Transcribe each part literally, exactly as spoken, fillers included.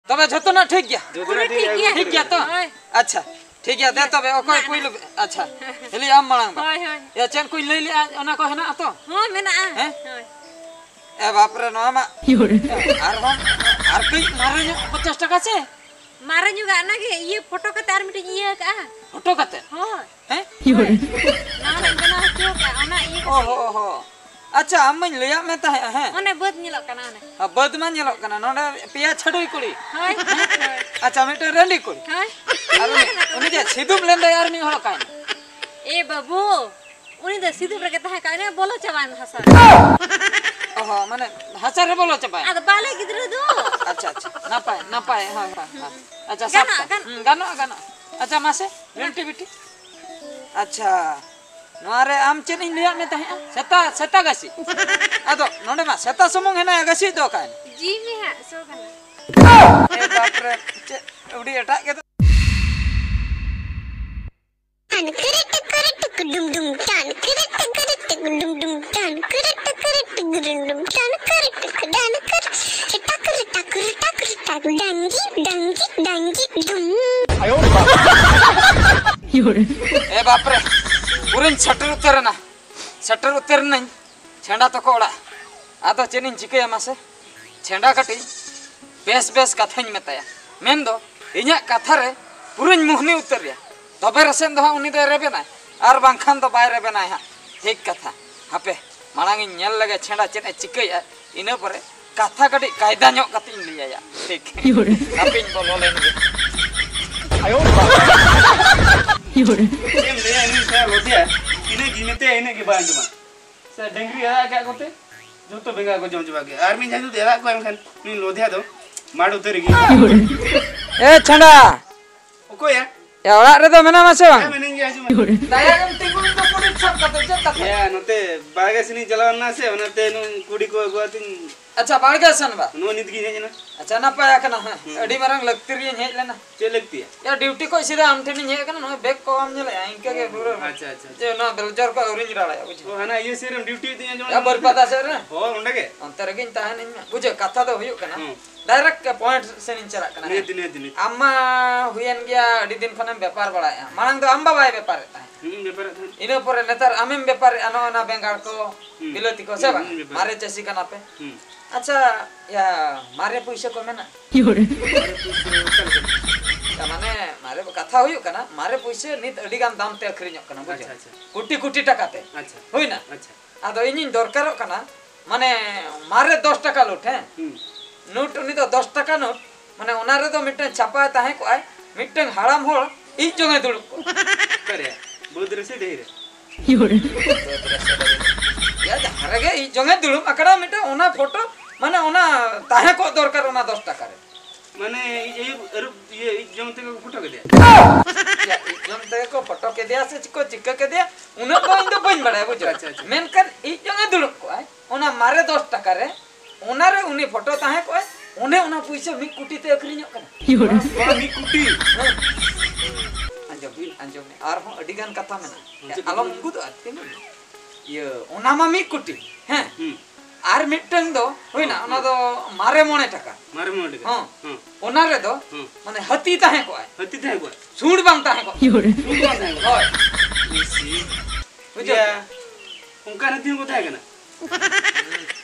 ᱛᱚᱵᱮ ᱡᱷᱚᱛᱚᱱᱟᱜ ᱴᱷᱤᱠ ᱜᱮᱭᱟ? ᱯᱩᱨᱟᱹ ᱴᱷᱤᱠ ᱜᱮᱭᱟ᱾ ᱴᱷᱤᱠ ᱜᱮᱭᱟ ᱛᱚ? ᱦᱳᱭ᱾ ᱟᱪᱪᱷᱟ, ᱴᱷᱤᱠ ᱜᱮᱭᱟ᱾ ᱫᱮ ᱛᱚᱵᱮ, ᱚᱠᱚᱭ ᱯᱩᱭᱞᱩ? ᱟᱪᱪᱷᱟ, ᱦᱤᱞᱤ ᱟᱢ ᱢᱟᱲᱟᱝ ᱫᱚ᱾ ᱦᱳᱭ, ᱦᱳᱭ᱾ ᱭᱟ, ᱪᱮᱫ ᱠᱚᱧ ᱞᱟᱹᱭ ᱞᱮᱜᱼᱟ, ᱚᱱᱟ ᱠᱚ ᱦᱮᱱᱟᱜᱼᱟ ᱛᱚ? ᱦᱚᱸ, ᱢᱮᱱᱟᱜᱼᱟ᱾ ᱦᱮᱸ? ᱦᱳᱭ᱾ ᱮ ᱵᱟᱯ ᱨᱮ, ᱱᱚᱣᱟ ᱢᱟ ᱟᱨᱦᱚᱸ ᱟᱨ ᱠᱟᱹᱡ ᱢᱟᱨᱮ ᱧᱚᱜ ᱯᱚᱧᱪᱟᱥ ᱴᱟᱠᱟ ᱥᱮ? ᱢᱟᱨᱮ ᱧᱚᱜᱟᱜ ᱚᱱᱟ ᱜᱮ, ᱤᱭᱟᱹ, ᱯᱷᱳᱴᱳ ᱠᱟᱛᱮ ᱟᱨ ᱢᱤᱫᱴᱤᱡ ᱤᱭᱟᱹ ᱠᱟᱜᱼᱟ᱾ ᱯᱷᱳᱴᱳ ᱠᱟᱛᱮ? ᱦᱳᱭ᱾ ᱦᱮᱸ? ᱦᱳᱭ᱾ ᱱᱟᱣᱟ ᱞᱤᱧ ᱵᱮᱱᱟᱣ ᱦᱚᱪᱚ ᱠᱟᱜᱼᱟ, ᱚᱱᱟ ᱤᱭᱟᱹ ᱠᱟᱛᱮ᱾ ᱚᱦᱚ, ᱚᱦᱚ᱾ ᱟᱪᱪᱷᱟ, ᱟᱢ ᱢᱟᱧ ᱞᱟᱹᱭᱟᱫ ᱢᱮ ᱛᱟᱦᱮᱸᱜᱼᱟ, ᱦᱮᱸ? ᱚᱱᱮ ᱵᱟᱹᱫᱽ ᱧᱮᱞᱚᱜ ᱠᱟᱱᱟ, ᱚᱱᱮ᱾ ᱦᱮᱸ, ᱵᱟᱹᱫᱽ ᱢᱟ ᱧᱮᱞᱚᱜ ᱠᱟᱱᱟ᱾ ᱱᱚᱰᱮ ᱯᱮᱭᱟ ᱪᱷᱟᱹᱰᱩᱭ ᱠᱩᱲᱤ᱾ ᱦᱳᱭ, ᱦᱳᱭ᱾ ᱟᱪᱪᱷᱟ, ᱢᱤᱫᱴᱮᱱ ᱨᱟᱺᱰᱤ ᱠᱩᱲᱤ᱾ ᱦᱳᱭ᱾ ᱟᱨ ᱩᱱᱤ, ᱩᱱᱤ ᱡᱮ ᱥᱤᱫᱩᱯ ᱞᱮᱱ ᱫᱚᱭ, ᱟᱨ ᱢᱤᱫ ᱦᱚᱲ ᱚᱠᱟᱭᱮᱱᱟ? ᱮ ᱵᱟᱹᱵᱩ, ᱩᱱᱤ ᱫᱚ ᱥᱤᱫᱩᱯ ᱨᱮᱜᱮ ᱛᱟᱦᱮᱸ ᱠᱟᱱᱟ, ᱵᱚᱞᱚ ᱪᱟᱵᱟᱭᱮᱱ ᱦᱟᱥᱟ ᱨᱮ᱾ ᱚᱦᱚ, ᱢᱟᱱᱮ ᱦᱟᱥᱟ ᱨᱮ ᱵᱚᱞᱚ ᱪᱟᱵᱟᱭᱮᱱ? ᱟᱫᱚ ᱵᱟᱞᱮ ᱜᱤᱫᱽᱨᱟᱹ ᱫᱚ᱾ ᱟᱪᱪᱷᱟ, ᱟᱪᱪᱷᱟ, ᱱᱟᱯᱟᱭ, ᱱᱟᱯᱟᱭ, ᱦᱳᱭ, ᱦᱳᱭ, ᱦᱳᱭ᱾ ᱟᱪᱪᱷᱟ, ᱥᱟᱵ ᱜᱟᱱᱚᱜᱼᱟ, ᱠᱟᱜ᱾ ᱜᱟᱱᱚᱜᱼᱟ᱾ ᱦᱩᱸ, ᱜᱟᱱᱚᱜᱼᱟ, ᱜᱟᱱᱚᱜᱼᱟ᱾ ᱟᱪᱪᱷᱟ, ᱢᱟᱥᱮ, ᱞᱤᱱᱴᱤ ᱵᱤᱴᱤ᱾ ᱟᱪᱪᱷᱟ, ᱱᱚᱣᱟ ᱨᱮ ᱟᱢ ᱪᱮᱫ ᱤᱧ ᱞᱟᱹᱭᱟᱫ ᱢᱮ ᱛᱟᱦᱮᱸᱫᱼᱟ? ᱥᱮᱛᱟ, ᱥᱮᱛᱟ ᱜᱟᱹᱥᱤ᱾ ᱟᱫᱚ ᱱᱚᱰᱮ ᱢᱟ ᱥᱮᱛᱟ ᱥᱩᱢᱩᱝ ᱦᱮᱱᱟᱭᱟ, ᱜᱟᱹᱥᱤ ᱫᱚ ᱚᱠᱟᱭᱮᱱᱟ? ᱡᱤᱣᱤ ᱦᱟᱸᱜ ᱥᱚ ᱠᱟᱱᱟ᱾ ᱮ ᱵᱟᱯ ᱨᱮ, ᱪᱮᱫ ᱟᱹᱰᱤ ᱮᱴᱟᱜ ᱜᱮ ᱫᱚ᱾ ᱴᱟᱱ ᱠᱤᱨᱤ ᱴᱤᱠᱤᱨᱤ ᱴᱤᱠᱤ ᱰᱩᱢ ᱰᱩᱢ, ᱴᱟᱱ ᱠᱤᱨᱤ ᱴᱤᱠᱤᱨᱤ ᱴᱤᱠᱤ ᱰᱩᱢ ᱰᱩᱢ, ᱴᱟᱱ ᱠᱤᱨᱤ ᱴᱤᱠᱤᱨᱤ ᱴᱤᱠᱤ ᱰᱩᱢ ᱰᱩᱢ, ᱴᱟᱱ ᱠᱤᱨᱤ ᱴᱤᱠᱤ ᱰᱟᱱ ᱠᱤᱨᱤ, ᱴᱟᱠ ᱨᱤ ᱴᱟᱠ ᱨᱤ ᱴᱟᱠ ᱨᱤ ᱴᱟᱠ, ᱰᱟᱝᱜᱤ ᱰᱟᱝᱜᱤ ᱰᱟᱝᱜᱤ ᱰᱩᱢ᱾ ᱮ ᱵᱟᱯ ᱨᱮ, ᱯᱩᱨᱟᱹᱧ ᱥᱮᱴᱮᱨ ᱩᱛᱟᱹᱨ ᱮᱱᱟ, ᱥᱮᱴᱮᱨ ᱩᱛᱟᱹᱨ ᱮᱱᱟᱹᱧ ᱪᱷᱮᱸᱰᱟ ᱛᱟᱠᱚ ᱚᱲᱟᱜ᱾ ᱟᱫᱚ ᱪᱮᱫ ᱤᱧ ᱪᱤᱠᱟᱹᱭᱟ ᱢᱟᱥᱮ? ᱪᱷᱮᱸᱰᱟ ᱠᱟᱹᱴᱤᱡ ᱵᱮᱥ ᱵᱮᱥ ᱠᱟᱛᱷᱟᱧ ᱢᱮᱛᱟᱭᱟ, ᱢᱮᱱᱫᱚ ᱤᱧᱟᱹᱜ ᱠᱟᱛᱷᱟ ᱨᱮ ᱯᱩᱨᱟᱹᱧ ᱢᱩᱦᱱᱤ ᱩᱛᱟᱹᱨᱮᱭᱟ, ᱛᱚᱵᱮ ᱨᱮᱥᱮᱫ ᱫᱚ ᱦᱟᱸᱜ ᱩᱱᱤ ᱫᱚᱭ ᱨᱮᱵᱮᱱᱟᱭ, ᱟᱨ ᱵᱟᱝᱠᱷᱟᱱ ᱫᱚ ᱵᱟᱭ ᱨᱮᱵᱮᱱᱟᱭ ᱦᱟᱸᱜ᱾ ᱴᱷᱤᱠ ᱠᱟᱛᱷᱟ᱾ ᱦᱟᱯᱮ, ᱢᱟᱲᱟᱝ ᱤᱧ ᱧᱮᱞ ᱞᱮᱜᱮ ᱪᱷᱮᱸᱰᱟ ᱪᱮᱫ ᱮ ᱪᱤᱠᱟᱹᱭᱮᱫᱼᱟ, ᱤᱱᱟᱹ ᱯᱚᱨᱮ ᱠᱟᱛᱷᱟ ᱠᱟᱹᱴᱤᱡ ᱠᱟᱭᱫᱟ ᱧᱚᱜ ᱠᱟᱛᱮ ᱤᱧ ᱞᱟᱹᱭ ᱟᱭᱟ᱾ ᱴᱷᱤᱠ᱾ ᱦᱟᱯᱮᱧ ᱵᱚᱞᱚ ᱞᱮᱱ ᱜᱮ᱾ ᱟᱭᱳ ᱵᱟᱵᱟ᱾ ᱪᱮᱫ ᱮᱢ ᱞᱟᱹᱭᱟ, ᱩᱱᱤ ᱥᱟᱭᱟ ᱞᱚᱫᱷᱤᱭᱟ, ᱛᱤᱱᱟᱹᱜ ᱜᱮ ᱢᱮᱛᱟᱭᱟ, ᱤᱱᱟᱹᱜ ᱜᱮ ᱵᱟᱭ ᱟᱸᱡᱚᱢᱟ᱾ ᱥᱮ ᱰᱟᱹᱝᱨᱤ ᱟᱲᱟᱜ ᱟᱠᱟᱫ ᱠᱚᱛᱮ ᱡᱚᱛᱚ ᱵᱮᱸᱜᱟᱲ ᱠᱚ ᱡᱚᱢ ᱪᱟᱵᱟ ᱠᱮᱫᱟ᱾ ᱟᱨ ᱢᱤᱫ ᱫᱷᱟᱣ ᱡᱩᱫᱤ ᱟᱲᱟᱜ ᱠᱚᱣᱟ, ᱮᱱᱠᱷᱟᱱ ᱱᱩᱭ ᱞᱚᱫᱷᱤᱭᱟ ᱫᱚ ᱢᱟᱲ ᱩᱛᱟᱹᱨ ᱜᱮ᱾ ᱮ ᱪᱷᱟᱸᱰᱟ! ᱚᱠᱚᱭᱟ? ᱭᱟ, ᱚᱲᱟᱜ ᱨᱮᱫᱚ ᱢᱮᱱᱟᱢᱟ ᱥᱮ ᱵᱟᱝ? ᱦᱮᱸ, ᱢᱮᱱᱟᱹᱧ ᱜᱮᱭᱟ, ᱦᱤᱡᱩᱜ ᱢᱮ᱾ ᱫᱟᱭᱟ ᱜᱮᱢ ᱛᱤᱸᱜᱩ ᱞᱮᱱ ᱫᱚ ᱠᱩᱰᱤ ᱥᱟᱵ ᱠᱟᱛᱮ, ᱪᱮᱫ ᱠᱟᱛᱷᱟ? ᱭᱟ, ᱱᱚᱛᱮ ᱵᱟᱲᱜᱮ ᱥᱮᱱᱤᱧ ᱪᱟᱞᱟᱣ ᱞᱮᱱᱟ ᱥᱮ, ᱚᱱᱟᱛᱮ ᱱᱩᱭ ᱠᱩᱰᱤ ᱠᱚ ᱟᱹᱜᱩ ᱟᱹᱛᱤᱧ ᱟᱪᱪᱷᱟ, ᱵᱟᱲᱜᱮ ᱥᱮᱱ ᱵᱟ᱾ ᱱᱚᱜᱼᱚᱭ ᱱᱤᱛ ᱜᱤᱧ ᱦᱮᱡ ᱮᱱᱟ᱾ ᱟᱪᱪᱷᱟ, ᱱᱟᱯᱟᱭ ᱟᱠᱟᱱᱟ, ᱦᱮᱸ᱾ ᱦᱩᱸ᱾ ᱟᱹᱰᱤ ᱢᱟᱨᱟᱝ ᱞᱟᱹᱠᱛᱤ ᱨᱮᱧ ᱦᱮᱡ ᱞᱮᱱᱟ᱾ ᱪᱮᱫ ᱞᱟᱹᱠᱛᱤᱭᱟ? ᱭᱟ, ᱰᱤᱭᱩᱴᱤ ᱠᱷᱚᱡ ᱥᱤᱫᱷᱟ ᱟᱢ ᱴᱷᱮᱱᱤᱧ ᱦᱮᱡ ᱟᱠᱟᱱᱟ, ᱱᱚᱜᱼᱚᱭ ᱵᱮᱜᱽ ᱠᱚ ᱵᱟᱢ ᱧᱮᱞᱮᱜᱼᱟ, ᱤᱱᱠᱟᱹ ᱜᱮ ᱚ, ᱯᱩᱨᱟᱹ ᱟᱪᱪᱷᱟ, ᱟᱪᱪᱷᱟ, ᱟᱪᱪᱷᱟ᱾ ᱡᱮ ᱱᱚᱣᱟ ᱵᱮᱞᱡᱚᱨ ᱠᱚ ᱟᱹᱣᱨᱤᱧ ᱨᱟᱲᱟᱭᱟ, ᱵᱩᱡᱷᱟᱹᱣ᱾ ᱚ, ᱦᱟᱱᱟ ᱤᱭᱟᱹ ᱥᱮᱫ ᱨᱮᱢ ᱰᱤᱭᱩᱴᱤ ᱤᱫᱤᱧᱟ ᱡᱮᱢᱚᱱ᱾ ᱭᱟ, ᱵᱟᱹᱨᱯᱟᱫᱟ ᱥᱮᱫ ᱨᱮ᱾ ᱦᱳᱭ, ᱚᱸᱰᱮ ᱜᱮ᱾ ᱚᱱᱛᱮ ᱨᱮᱜᱮᱧ ᱛᱟᱦᱮᱱᱤᱧ ᱢᱟ᱾ ᱵᱩᱡᱷᱟᱹᱣ, ᱠᱟᱛᱷᱟ ᱫᱚ ᱦᱩᱭᱩᱜ ᱠᱟᱱᱟ, ᱦᱩᱸ᱾ ᱰᱟᱭᱨᱮᱠᱴ ᱯᱚᱭᱮᱱᱴ ᱥᱮᱱᱤᱧ ᱪᱟᱞᱟᱜ ᱠᱟᱱᱟ᱾ ᱱᱤᱦᱟᱹᱛᱤ, ᱱᱤᱦᱟᱹᱛᱤ, ᱱᱤᱦᱟᱹᱛᱤ᱾ ᱟᱢ ᱢᱟ ᱦᱩᱭᱮᱱ ᱜᱮᱭᱟ, ᱟᱹᱰᱤ ᱫᱤᱱ ᱠᱷᱚᱱᱮᱢ ᱵᱮᱯᱟᱨ ᱵᱟᱲᱟᱭᱮᱫᱼᱟ᱾ ᱢᱟᱲᱟᱝ ᱫᱚ ᱟᱢ ᱵᱟᱵᱟᱭ ᱵᱮᱯᱟᱨᱮᱫ ᱛᱟᱦᱮᱸᱫ᱾ ᱦᱩᱸ, ᱵᱮᱯᱟᱨᱮᱫ ᱛᱟᱦᱮᱸᱫ᱾ ᱤᱱᱟᱹ ᱯᱚᱨᱮ ᱱᱮᱛᱟᱨ ᱟᱢᱮᱢ ᱵᱮᱯᱟᱨᱮᱫᱼᱟ, ᱱᱚᱜᱼᱚ ᱱᱟ ᱵᱮᱸᱜᱟᱲ ᱠᱚ, ᱦᱩᱸ᱾ ᱵᱤᱞᱟᱹᱛᱤ ᱠᱚ, ᱥᱮ ᱦᱩᱸ, ᱵᱟᱝ? ᱦᱩᱸ, ᱵᱮᱯᱟᱨᱮᱫ᱾ ᱢᱟᱨᱮ ᱪᱟᱹᱥᱤ ᱠᱟᱱᱟ ᱯᱮ᱾ ᱦᱩᱸ᱾ ᱟᱪᱪᱷᱟ, ᱭᱟ, ᱢᱟᱨᱮ ᱯᱩᱭᱥᱟᱹ ᱠᱚ ᱢᱮᱱᱟᱜᱼᱟ? ᱢᱟᱨᱮ ᱯᱩᱭᱥᱟᱹ ᱚᱠᱟ ᱞᱮᱠᱟ? ᱛᱟ ᱢᱟᱱᱮ, ᱢᱟᱨᱮ ᱠᱟᱛᱷᱟ ᱦᱩᱭᱩᱜ ᱠᱟᱱᱟ, ᱢᱟᱨᱮ ᱯᱩᱭᱥᱟᱹ ᱱᱤᱛ ᱟᱹᱰᱤ ᱜᱟᱱ ᱫᱟᱢ ᱛᱮ ᱟᱹᱠᱷᱨᱤᱧᱚᱜ ᱠᱟᱱᱟ, ᱵᱩᱡᱷᱟᱹᱣ? ᱟᱪᱪᱷᱟ, ᱟᱪᱪᱷᱟ᱾ ᱠᱳᱴᱤ ᱠᱳᱴᱤ ᱴᱟᱠᱟ ᱛᱮ᱾ ᱟᱪᱪᱷᱟ᱾ ᱦᱩᱭᱱᱟ? ᱟᱪᱪᱷᱟ᱾ ᱟᱫᱚ ᱤᱧᱤᱧ ᱫᱚᱨᱠᱟᱨᱚᱜ ᱠᱟᱱᱟ, ᱢᱟᱱᱮ, ᱢᱟᱨᱮ ᱫᱚᱥ ᱴᱟᱠᱟ ᱱᱳᱴ, ᱦᱮᱸ? ᱦᱩᱸ᱾ ᱱᱳᱴ, ᱩᱱᱤ ᱫᱚ ᱫᱚᱥ ᱴᱟᱠᱟ ᱱᱳᱴ, ᱢᱟᱱᱮ, ᱚᱱᱟ ᱨᱮᱫᱚ ᱢᱤᱫᱴᱟᱝ ᱪᱷᱟᱯᱟᱭ ᱛᱟᱦᱮᱸ ᱠᱚᱜᱼᱟᱭ, ᱢᱤᱫᱴᱟᱝ ᱦᱟᱲᱟᱢ ᱦᱚᱲ ᱤᱡ ᱡᱚᱝᱮ ᱫᱩᱲᱩᱵ ᱠᱚᱜᱼᱟ᱾ ᱚᱠᱟᱨᱮ? ᱵᱟᱹᱫᱽ ᱨᱮ ᱥᱮ ᱰᱟᱹᱦᱤ ᱨᱮ? ᱭᱟ, ᱡᱟᱦᱟᱸ ᱨᱮᱜᱮ ᱤᱡ ᱡᱚᱝᱮ ᱫᱩᱲᱩᱵ ᱟᱠᱟᱱᱟ, ᱢᱤᱫᱴᱟᱝ ᱚᱱᱟ ᱯᱷᱳᱴᱳ, ᱢᱟᱱᱮ, ᱚᱱᱟ ᱛᱟᱦᱮᱸ ᱠᱚᱜ ᱫᱚᱨᱠᱟᱨ, ᱚᱱᱟ ᱫᱚᱥ ᱴᱟᱠᱟ ᱨᱮ᱾ ᱢᱟᱱᱮ, ᱤᱡ ᱟᱹᱭᱩᱵ ᱟᱹᱨᱩᱵ, ᱤᱭᱟᱹ, ᱤᱡ ᱡᱚᱝ ᱛᱮᱠᱚ ᱯᱷᱳᱴᱳ ᱠᱮᱫᱮᱭᱟ? ᱭᱟ, ᱤᱡ ᱡᱚᱝ ᱛᱮᱜᱮ ᱠᱚ ᱯᱷᱳᱴᱳ ᱠᱮᱫᱮᱭᱟ ᱥᱮ ᱪᱮᱫ ᱠᱚ ᱪᱤᱠᱟᱹ ᱠᱮᱫᱮᱭᱟ, ᱩᱱᱟᱹᱜ ᱫᱚ ᱤᱧ ᱫᱚ ᱵᱟᱹᱧ ᱵᱟᱲᱟᱭᱟ, ᱵᱩᱡᱷᱟᱹᱣ᱾ ᱟᱪᱪᱷᱟ, ᱟᱪᱪᱷᱟ᱾ ᱢᱮᱱᱠᱷᱟᱱ ᱤᱡ ᱡᱚᱝᱮ ᱫᱩᱲᱩᱵ ᱠᱚᱜᱼᱟᱭ, ᱚᱱᱟ ᱢᱟᱨᱮ ᱫᱚᱥ ᱴᱟᱠᱟ ᱨᱮ, ᱚᱱᱟ ᱨᱮ ᱩᱱᱤ ᱯᱷᱳᱴᱳ ᱛᱟᱦᱮᱸ ᱠᱚᱜᱼᱟᱭ, ᱚᱱᱮ ᱚᱱᱟ ᱯᱩᱭᱥᱟᱹ ᱢᱤᱫ ᱠᱳᱴᱤ ᱛᱮ ᱟᱹᱠᱷᱨᱤᱧᱚᱜ ᱠᱟᱱᱟ᱾ ᱵᱟᱵᱟ, ᱢᱤᱫ ᱠᱳᱴᱤ? ᱦᱮᱸ᱾ ᱟᱸᱡᱚᱢ ᱢᱮ, ᱟᱸᱡᱚᱢ ᱢᱮ, ᱟᱨᱦᱚᱸ ᱟᱹᱰᱤ ᱜᱟᱱ ᱠᱟᱛᱷᱟ ᱢᱮᱱᱟᱜᱼᱟ᱾ ᱦᱮᱸ, ᱪᱮᱫ ᱟᱞᱚᱢ ᱠᱟᱛᱷᱟ? ᱩᱱᱠᱩᱫᱚᱜᱼᱟ, ᱛᱤᱸᱜᱩ ᱢᱮ᱾ ᱤᱭᱟᱹ, ᱚᱱᱟ ᱢᱟ ᱢᱤᱫ ᱠᱳᱴᱤ, ᱦᱮᱸ᱾ ᱦᱩᱸ᱾ ᱟᱨ ᱢᱤᱫᱴᱟᱝ ᱫᱚ ᱦᱩᱭᱱᱟ, ᱦᱩᱸ, ᱚᱱᱟ ᱦᱩᱸ᱾ ᱫᱚ ᱢᱟᱨᱮ ᱢᱚᱬᱮ ᱴᱟᱠᱟ᱾ ᱢᱟᱨᱮ ᱢᱚᱬᱮ ᱴᱟᱠᱟ᱾ ᱦᱚᱸ᱾ ᱦᱩᱸ᱾ ᱚᱱᱟ ᱨᱮᱫᱚ ᱦᱩᱸ᱾ ᱢᱟᱱᱮ ᱦᱟᱹᱛᱤ ᱛᱟᱦᱮᱸ ᱠᱚᱜᱼᱟᱭ᱾ ᱦᱟᱹᱛᱤ ᱛᱟᱦᱮᱸ ᱠᱚᱜᱼᱟᱭ᱾ ᱥᱩᱸᱰ ᱵᱟᱝ ᱛᱟᱦᱮᱸ ᱠᱚᱜᱼᱟ᱾ ᱥᱩᱸᱰ ᱵᱟᱝ ᱛᱟᱦᱮᱸ ᱠᱚᱜᱼᱟ᱾ ᱦᱳᱭ᱾ ᱤᱥᱤ᱾ ᱵᱩᱡᱷᱟᱹᱣ ᱤᱭᱟ, ᱠᱮᱫᱟ? ᱚᱱᱠᱟᱱ ᱦᱟᱹᱛᱤ ᱦᱚᱸᱠᱚ ᱛᱟᱦᱮᱸ ᱠᱟᱱᱟ?